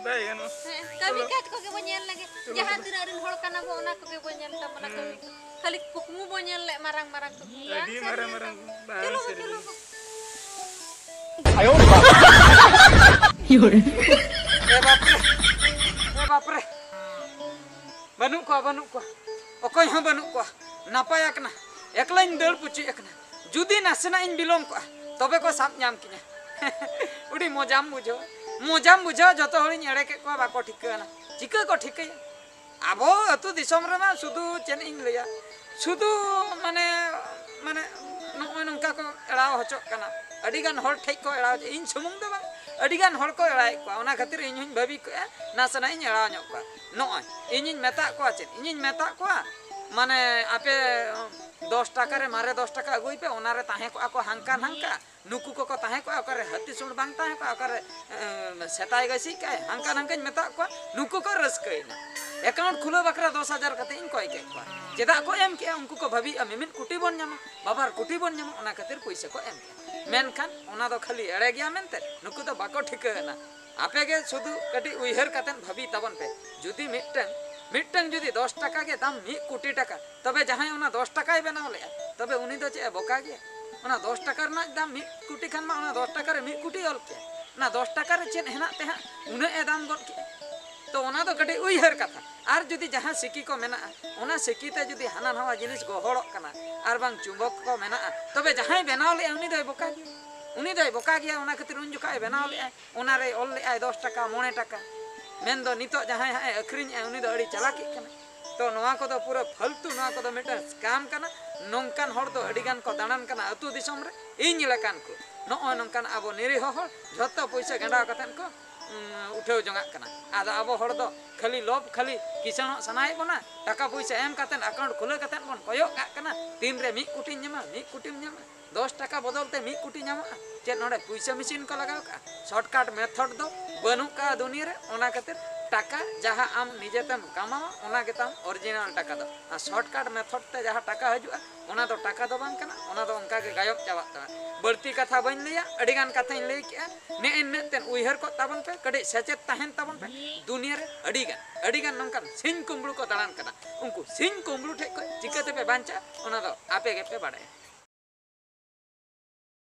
ᱵᱟᱭ ᱜᱟᱱᱚᱜᱼᱟ᱾ ᱦᱮᱸ, ᱠᱟᱹᱢᱤ ᱠᱟᱡᱽ ᱠᱚᱜᱮ ᱵᱚ ᱧᱮᱞ ᱞᱮᱜᱮ᱾ ᱡᱟᱦᱟᱸ ᱛᱤᱱᱟᱹᱜ ᱨᱮᱱ ᱦᱚᱲ ᱠᱟᱱᱟ ᱵᱚ, ᱚᱱᱟ ᱠᱚᱜᱮ ᱵᱚ ᱧᱮᱞ ᱛᱟᱵᱚᱱᱟ ᱠᱟᱹᱢᱤ ᱠᱚ᱾ ᱠᱷᱟᱹᱞᱤ ᱠᱩᱠᱢᱩ ᱵᱚ ᱧᱮᱞ ᱞᱮᱫ ᱢᱟᱨᱟᱝ ᱢᱟᱨᱟᱝ ᱠᱩᱠᱢᱩ᱾ ᱟᱹᱰᱤ ᱢᱟᱨᱟᱝ ᱢᱟᱨᱟᱝ ᱵᱟᱝ ᱪᱚᱞᱚ ᱵᱚ, ᱥᱟᱹᱨᱤ ᱪᱚᱞᱚ ᱵᱚ᱾ ᱮ ᱵᱟᱯᱨᱮ, ᱮ ᱵᱟᱯᱨᱮ, ᱵᱟᱹᱱᱩᱜ ᱠᱚᱣᱟ, ᱵᱟᱹᱱᱩᱜ ᱠᱚᱣᱟ, ᱚᱠᱚᱭ ᱦᱚᱸ ᱵᱟᱹᱱᱩᱜ ᱠᱚᱣᱟ᱾ ᱱᱟᱯᱟᱭ ᱟᱠᱟᱱᱟ, ᱮᱠᱞᱟᱧ ᱫᱟᱹᱲ ᱯᱩᱪᱩᱡ ᱟᱠᱟᱱᱟ᱾ ᱡᱩᱫᱤ ᱱᱟᱥᱮᱱᱟᱜ ᱤᱧ ᱵᱤᱞᱚᱢ ᱠᱚᱜᱼᱟ, ᱛᱚᱵᱮ ᱠᱚ ᱥᱟᱵ ᱧᱟᱢ ᱠᱤᱧᱟ᱾ ᱟᱹᱰᱤ ᱢᱚᱡᱟᱢ ᱵᱩᱡᱷᱟᱹᱣᱟ᱾ ᱢᱚᱡᱟᱢ ᱵᱩᱡᱷᱟᱹᱣᱟ, ᱡᱚᱛᱚ ᱦᱚᱲᱤᱧ ᱮᱲᱮ ᱠᱮᱫ ᱠᱚᱣᱟ, ᱵᱟᱠᱚ ᱴᱷᱤᱠᱟᱹ ᱟᱱᱟ᱾ ᱪᱤᱠᱟᱹ ᱠᱚ ᱴᱷᱤᱠᱟᱹᱭᱟ? ᱟᱵᱚ ᱟᱹᱛᱩ ᱫᱤᱥᱚᱢ ᱨᱮᱢᱟ ᱥᱩᱫᱷᱩ ᱪᱮᱫ ᱤᱧ ᱞᱟᱹᱭᱟ, ᱥᱩᱫᱷᱩ ᱢᱟᱱᱮ, ᱢᱟᱱᱮ ᱱᱚᱜᱼᱚᱭ ᱱᱚᱝᱠᱟ ᱠᱚ ᱮᱲᱟᱣ ᱦᱚᱪᱚᱜ ᱠᱟᱱᱟ᱾ ᱟᱹᱰᱤᱜᱟᱱ ᱦᱚᱲ ᱴᱷᱮᱡ ᱠᱚ ᱮᱲᱟᱣ ᱦᱚᱪᱚ, ᱤᱧ ᱥᱩᱢᱩᱝ ᱫᱚ ᱵᱟᱝ, ᱟᱹᱰᱤᱜᱟᱱ ᱦᱚᱲ ᱠᱚ ᱮᱲᱟᱣᱮᱫ ᱠᱚᱣᱟ᱾ ᱚᱱᱟ ᱠᱷᱟᱹᱛᱤᱨ ᱤᱧ ᱦᱚᱧ ᱵᱷᱟᱹᱵᱤ ᱠᱮᱜᱼᱟ, ᱱᱟᱥᱮᱱᱟᱜ ᱤᱧ ᱮᱲᱟᱣ ᱧᱚᱜ ᱠᱚᱣᱟ᱾ ᱱᱚᱜᱼᱚᱭ ᱤᱧᱤᱧ ᱢᱮᱛᱟᱜ ᱠᱚᱣᱟ, ᱪᱮᱫ ᱤᱧᱤᱧ ᱢᱮᱛᱟᱜ ᱠᱚᱣᱟ, ᱢᱟᱱᱮ ᱟᱯᱮ ᱫᱚᱥ ᱴᱟᱠᱟ ᱨᱮ ᱢᱟᱨᱮ ᱫᱚᱥ ᱴᱟᱠᱟ ᱟᱹᱜᱩᱭ ᱯᱮ, ᱚᱱᱟ ᱨᱮ ᱛᱟᱦᱮᱸ ᱠᱚᱜᱼᱟ ᱠᱚ ᱦᱟᱝᱠᱟ ᱱᱟᱝᱠᱟ, ᱱᱩᱠᱩ ᱠᱚᱠᱚ ᱛᱟᱦᱮᱸ ᱠᱚᱜᱼᱟ ᱚᱠᱟᱨᱮ ᱦᱟᱹᱛᱤ ᱥᱩᱸᱰ ᱵᱟᱝ ᱛᱟᱦᱮᱸ ᱠᱚᱜᱼᱟ, ᱚᱠᱟᱨᱮ, ᱮᱸ, ᱥᱮᱛᱟᱭ ᱜᱟᱹᱥᱤ ᱠᱟᱜᱼᱟᱭ, ᱦᱟᱝᱠᱟ ᱱᱟᱝᱠᱟᱧ ᱢᱮᱛᱟᱜ ᱠᱚᱣᱟ, ᱱᱩᱠᱩ ᱠᱚ ᱨᱟᱹᱥᱠᱟᱹᱭᱮᱱᱟ᱾ ᱮᱠᱟᱣᱩᱱᱴ ᱠᱷᱩᱞᱟᱹᱣ ᱵᱟᱠᱷᱨᱟ ᱫᱚᱥ ᱦᱟᱡᱟᱨ ᱠᱟᱛᱮ ᱤᱧ ᱠᱚᱭ ᱠᱮᱫ ᱠᱚᱣᱟ᱾ ᱪᱮᱫᱟᱜ ᱠᱚ ᱮᱢ ᱠᱮᱜᱼᱟ? ᱩᱱᱠᱩ ᱠᱚ ᱵᱷᱟᱹᱵᱤᱭᱮᱫᱼᱟ ᱢᱤᱢᱤᱫ ᱠᱳᱴᱤ ᱵᱚᱱ ᱧᱟᱢᱟ, ᱵᱟᱵᱟᱨ ᱠᱳᱴᱤ ᱵᱚᱱ ᱧᱟᱢᱟ, ᱚᱱᱟ ᱠᱷᱟᱹᱛᱤᱨ ᱯᱩᱭᱥᱟᱹ ᱠᱚ ᱮᱢ ᱠᱮᱜᱼᱟ᱾ ᱢᱮᱱᱠᱷᱟᱱ ᱚᱱᱟ ᱫᱚ ᱠᱷᱟᱹᱞᱤ ᱮᱲᱮ ᱜᱮᱭᱟ ᱢᱮᱱᱛᱮ ᱱᱩᱠᱩ ᱫᱚ ᱵᱟᱠᱚ ᱴᱷᱤᱠᱟᱹ ᱟᱱᱟ᱾ ᱟᱯᱮ ᱜᱮ ᱥᱩᱫᱷᱩ ᱠᱟᱹᱴᱤᱡ ᱩᱭᱦᱟᱹᱨ ᱠᱟᱛᱮᱫ ᱵᱷᱟᱹᱵᱤ ᱛᱟᱵᱚᱱ ᱯᱮ᱾ ᱡᱩᱫᱤ ᱢᱤᱫᱴᱟᱝ, ᱢᱤᱫᱴᱟᱝ ᱡᱩᱫᱤ ᱫᱚᱥ ᱴᱟᱠᱟ ᱜᱮ ᱫᱟᱢ ᱢᱤᱫ ᱠᱳᱴᱤ ᱴᱟᱠᱟ, ᱛᱚᱵᱮ ᱡᱟᱦᱟᱸᱭ ᱚᱱᱟ ᱫᱚᱥ ᱴᱟᱠᱟᱭ ᱵᱮᱱᱟᱣ ᱞᱮᱜᱼᱟ, ᱛᱚᱵᱮ ᱩᱱᱤ ᱫᱚ ᱪᱮᱫ ᱮ ᱵᱚᱠᱟ ᱜᱮᱭᱟ? ᱚᱱᱟ ᱫᱚᱥ ᱴᱟᱠᱟ ᱨᱮᱱᱟᱜ ᱫᱟᱢ ᱢᱤᱫ ᱠᱳᱴᱤ ᱠᱷᱟᱱ ᱢᱟ ᱚᱱᱟ ᱫᱚᱥ ᱴᱟᱠᱟ ᱨᱮ ᱢᱤᱫ ᱠᱳᱴᱤ ᱚᱞ ᱠᱮᱭᱟ᱾ ᱚᱱᱟ ᱫᱚᱥ ᱴᱟᱠᱟ ᱨᱮ ᱪᱮᱫ ᱦᱮᱱᱟᱜ ᱛᱮ ᱦᱟᱸᱜ ᱩᱱᱟᱹᱜ ᱮ ᱫᱟᱢ ᱜᱚᱫ ᱠᱮᱜᱼᱟ? ᱛᱚ ᱚᱱᱟ ᱫᱚ ᱠᱟᱹᱴᱤᱡ ᱩᱭᱦᱟᱹᱨ ᱠᱟᱛᱷᱟ᱾ ᱟᱨ ᱡᱩᱫᱤ ᱡᱟᱦᱟᱸ ᱥᱤᱠᱤ ᱠᱚ ᱢᱮᱱᱟᱜᱼᱟ, ᱚᱱᱟ ᱥᱤᱠᱤ ᱛᱮ ᱡᱩᱫᱤ ᱦᱟᱱᱟ ᱱᱟᱣᱟ ᱡᱤᱱᱤᱥ ᱜᱚᱦᱚᱲᱚᱜ ᱠᱟᱱᱟ ᱟᱨ ᱵᱟᱝ ᱪᱩᱢᱵᱚᱠ ᱠᱚ ᱢᱮᱱᱟᱜᱼᱟ, ᱛᱚᱵᱮ ᱡᱟᱦᱟᱸᱭ ᱵᱮᱱᱟᱣ ᱞᱮᱜᱼᱟ ᱩᱱᱤ ᱫᱚᱭ ᱵᱚᱠᱟ ᱜᱮᱭᱟ᱾ ᱩᱱᱤ ᱫᱚᱭ ᱵᱚᱠᱟ ᱜᱮᱭᱟ, ᱚᱱᱟ ᱠᱷᱟᱹᱛᱤᱨ ᱩᱱ ᱡᱚᱠᱷᱟᱜ ᱮ ᱵᱮᱱᱟᱣ ᱞᱮᱜᱼᱟᱭ, ᱚᱱᱟ ᱨᱮᱭ ᱚᱞ ᱞᱮᱜᱼᱟᱭ ᱫᱚᱥ ᱴᱟᱠᱟ, ᱢᱚᱬᱮ ᱴᱟᱠᱟ᱾ ᱢᱮᱱᱫᱚ ᱱᱤᱛᱚᱜ ᱡᱟᱦᱟᱸᱭ ᱦᱟᱸᱜ ᱮ ᱟᱹᱠᱷᱨᱤᱧᱮᱜᱼᱟ ᱩᱱᱤ ᱫᱚ ᱟᱹᱰᱤ ᱪᱟᱞᱟᱠᱤᱜ ᱠᱟᱱᱟ᱾ ᱛᱚ ᱱᱚᱣᱟ ᱠᱚᱫᱚ ᱯᱩᱨᱟᱹ ᱯᱷᱟᱞᱛᱩ, ᱱᱚᱣᱟ ᱠᱚᱫᱚ ᱢᱤᱫᱴᱟᱝ ᱥᱠᱮᱢ ᱠᱟᱱᱟ᱾ ᱱᱚᱝᱠᱟᱱ ᱦᱚᱲ ᱫᱚ ᱟᱹᱰᱤ ᱜᱟᱱ ᱠᱚ ᱫᱟᱬᱟᱱ ᱠᱟᱱᱟ ᱟᱹᱛᱩ ᱫᱤᱥᱚᱢ ᱨᱮ, ᱤᱧ ᱞᱮᱠᱟᱱ ᱠᱚ᱾ ᱱᱚᱜᱼᱚᱭ ᱱᱚᱝᱠᱟᱱ ᱟᱵᱚ ᱱᱤᱨᱤᱦᱚ ᱦᱚᱲ ᱡᱷᱚᱛᱚ ᱯᱩᱭᱥᱟᱹ ᱜᱟᱸᱰᱟᱣ ᱠᱟᱛᱮᱫ ᱠᱚ, ᱩᱸ, ᱩᱴᱷᱟᱹᱣ ᱡᱚᱝᱟᱜ ᱠᱟᱱᱟ᱾ ᱟᱫᱚ ᱟᱵᱚ ᱦᱚᱲ ᱫᱚ ᱠᱷᱟᱹᱞᱤ ᱞᱚᱵᱽ, ᱠᱷᱟᱹᱞᱤ ᱠᱤᱥᱟᱹᱬᱚᱜ ᱥᱟᱱᱟᱭᱮᱫ ᱵᱚᱱᱟ, ᱴᱟᱠᱟ ᱯᱩᱭᱥᱟᱹ ᱮᱢ ᱠᱟᱛᱮᱫ, ᱟᱠᱟᱣᱩᱱᱴ ᱠᱷᱩᱞᱟᱹᱣ ᱠᱟᱛᱮᱫ ᱵᱚᱱ ᱠᱚᱭᱚᱜ ᱠᱟᱜ ᱠᱟᱱᱟ, ᱛᱤᱱᱨᱮ ᱢᱤᱫ ᱠᱳᱴᱤᱧ ᱧᱟᱢᱟ, ᱢᱤᱫ ᱠᱳᱴᱤᱢ ᱧᱟᱢᱟ᱾ ᱫᱚᱥ ᱴᱟᱠᱟ ᱵᱚᱫᱚᱞ ᱛᱮ ᱢᱤᱫ ᱠᱳᱴᱤ ᱧᱟᱢᱚᱜᱼᱟ? ᱪᱮᱫ ᱱᱚᱰᱮ ᱯᱩᱭᱥᱟᱹ ᱢᱮᱥᱤᱱ ᱠᱚ ᱞᱟᱜᱟᱣ ᱠᱟᱜᱼᱟ? ᱥᱚᱨᱴᱠᱟᱴ ᱢᱮᱛᱷᱚᱰ ᱫᱚ ᱵᱟᱹᱱᱩᱜ ᱠᱟᱜᱼᱟ ᱫᱩᱱᱤᱭᱟᱹ ᱨᱮ᱾ ᱚᱱᱟ ᱠᱷᱟᱹᱛᱤᱨ ᱴᱟᱠᱟ ᱡᱟᱦᱟᱸ ᱟᱢ ᱱᱤᱡᱮᱛᱮᱢ ᱠᱟᱢᱟᱣᱟ, ᱚᱱᱟ ᱜᱮᱛᱟᱢ ᱚᱨᱤᱡᱤᱱᱟᱞ ᱴᱟᱠᱟ ᱫᱚ᱾ ᱟᱨ ᱥᱚᱨᱴᱠᱟᱴ ᱢᱮᱛᱷᱚᱰ ᱛᱮ ᱡᱟᱦᱟᱸ ᱴᱟᱠᱟ ᱦᱤᱡᱩᱜᱼᱟ, ᱚᱱᱟ ᱫᱚ ᱴᱟᱠᱟ ᱫᱚ ᱵᱟᱝ ᱠᱟᱱᱟ, ᱚᱱᱟ ᱫᱚ ᱚᱱᱠᱟ ᱜᱮ ᱜᱟᱭᱚᱵ ᱪᱟᱵᱟᱜ ᱛᱟᱢᱟ᱾ ᱵᱟᱹᱲᱛᱤ ᱠᱟᱛᱷᱟ ᱵᱟᱹᱧ ᱞᱟᱹᱭᱟ, ᱟᱹᱰᱤ ᱜᱟᱱ ᱠᱟᱛᱷᱟᱧ ᱞᱟᱹᱭ ᱠᱮᱜᱼᱟ᱾ ᱱᱮᱜᱼᱮ ᱱᱤᱱᱟᱹᱜ ᱛᱮᱫ ᱩᱭᱦᱟᱹᱨ ᱠᱚᱜ ᱛᱟᱵᱚᱱ ᱯᱮ, ᱠᱟᱹᱴᱤᱡ ᱥᱮᱪᱮᱫ ᱛᱟᱦᱮᱱ ᱛᱟᱵᱚᱱ ᱯᱮ᱾ ᱫᱩᱱᱤᱭᱟᱹ ᱨᱮ ᱟᱹᱰᱤ ᱜᱟᱱ, ᱟᱹᱰᱤ ᱜᱟᱱ ᱱᱚᱝᱠᱟᱱ ᱥᱤᱧ ᱠᱩᱢᱵᱽᱲᱩ ᱠᱚ ᱫᱟᱬᱟᱱ ᱠᱟᱱᱟ᱾ ᱩᱱᱠᱩ ᱥᱤᱧ ᱠᱩᱢᱵᱽᱲᱩ ᱴᱷᱮᱡ ᱠᱷᱚᱡ ᱪᱤᱠᱟᱹ ᱛᱮᱯᱮ ᱵᱟᱧᱪᱟᱜᱼᱟ, ᱚᱱᱟ ᱫᱚ ᱟᱯᱮ ᱜᱮᱯᱮ ᱵᱟᱲᱟᱭᱟ᱾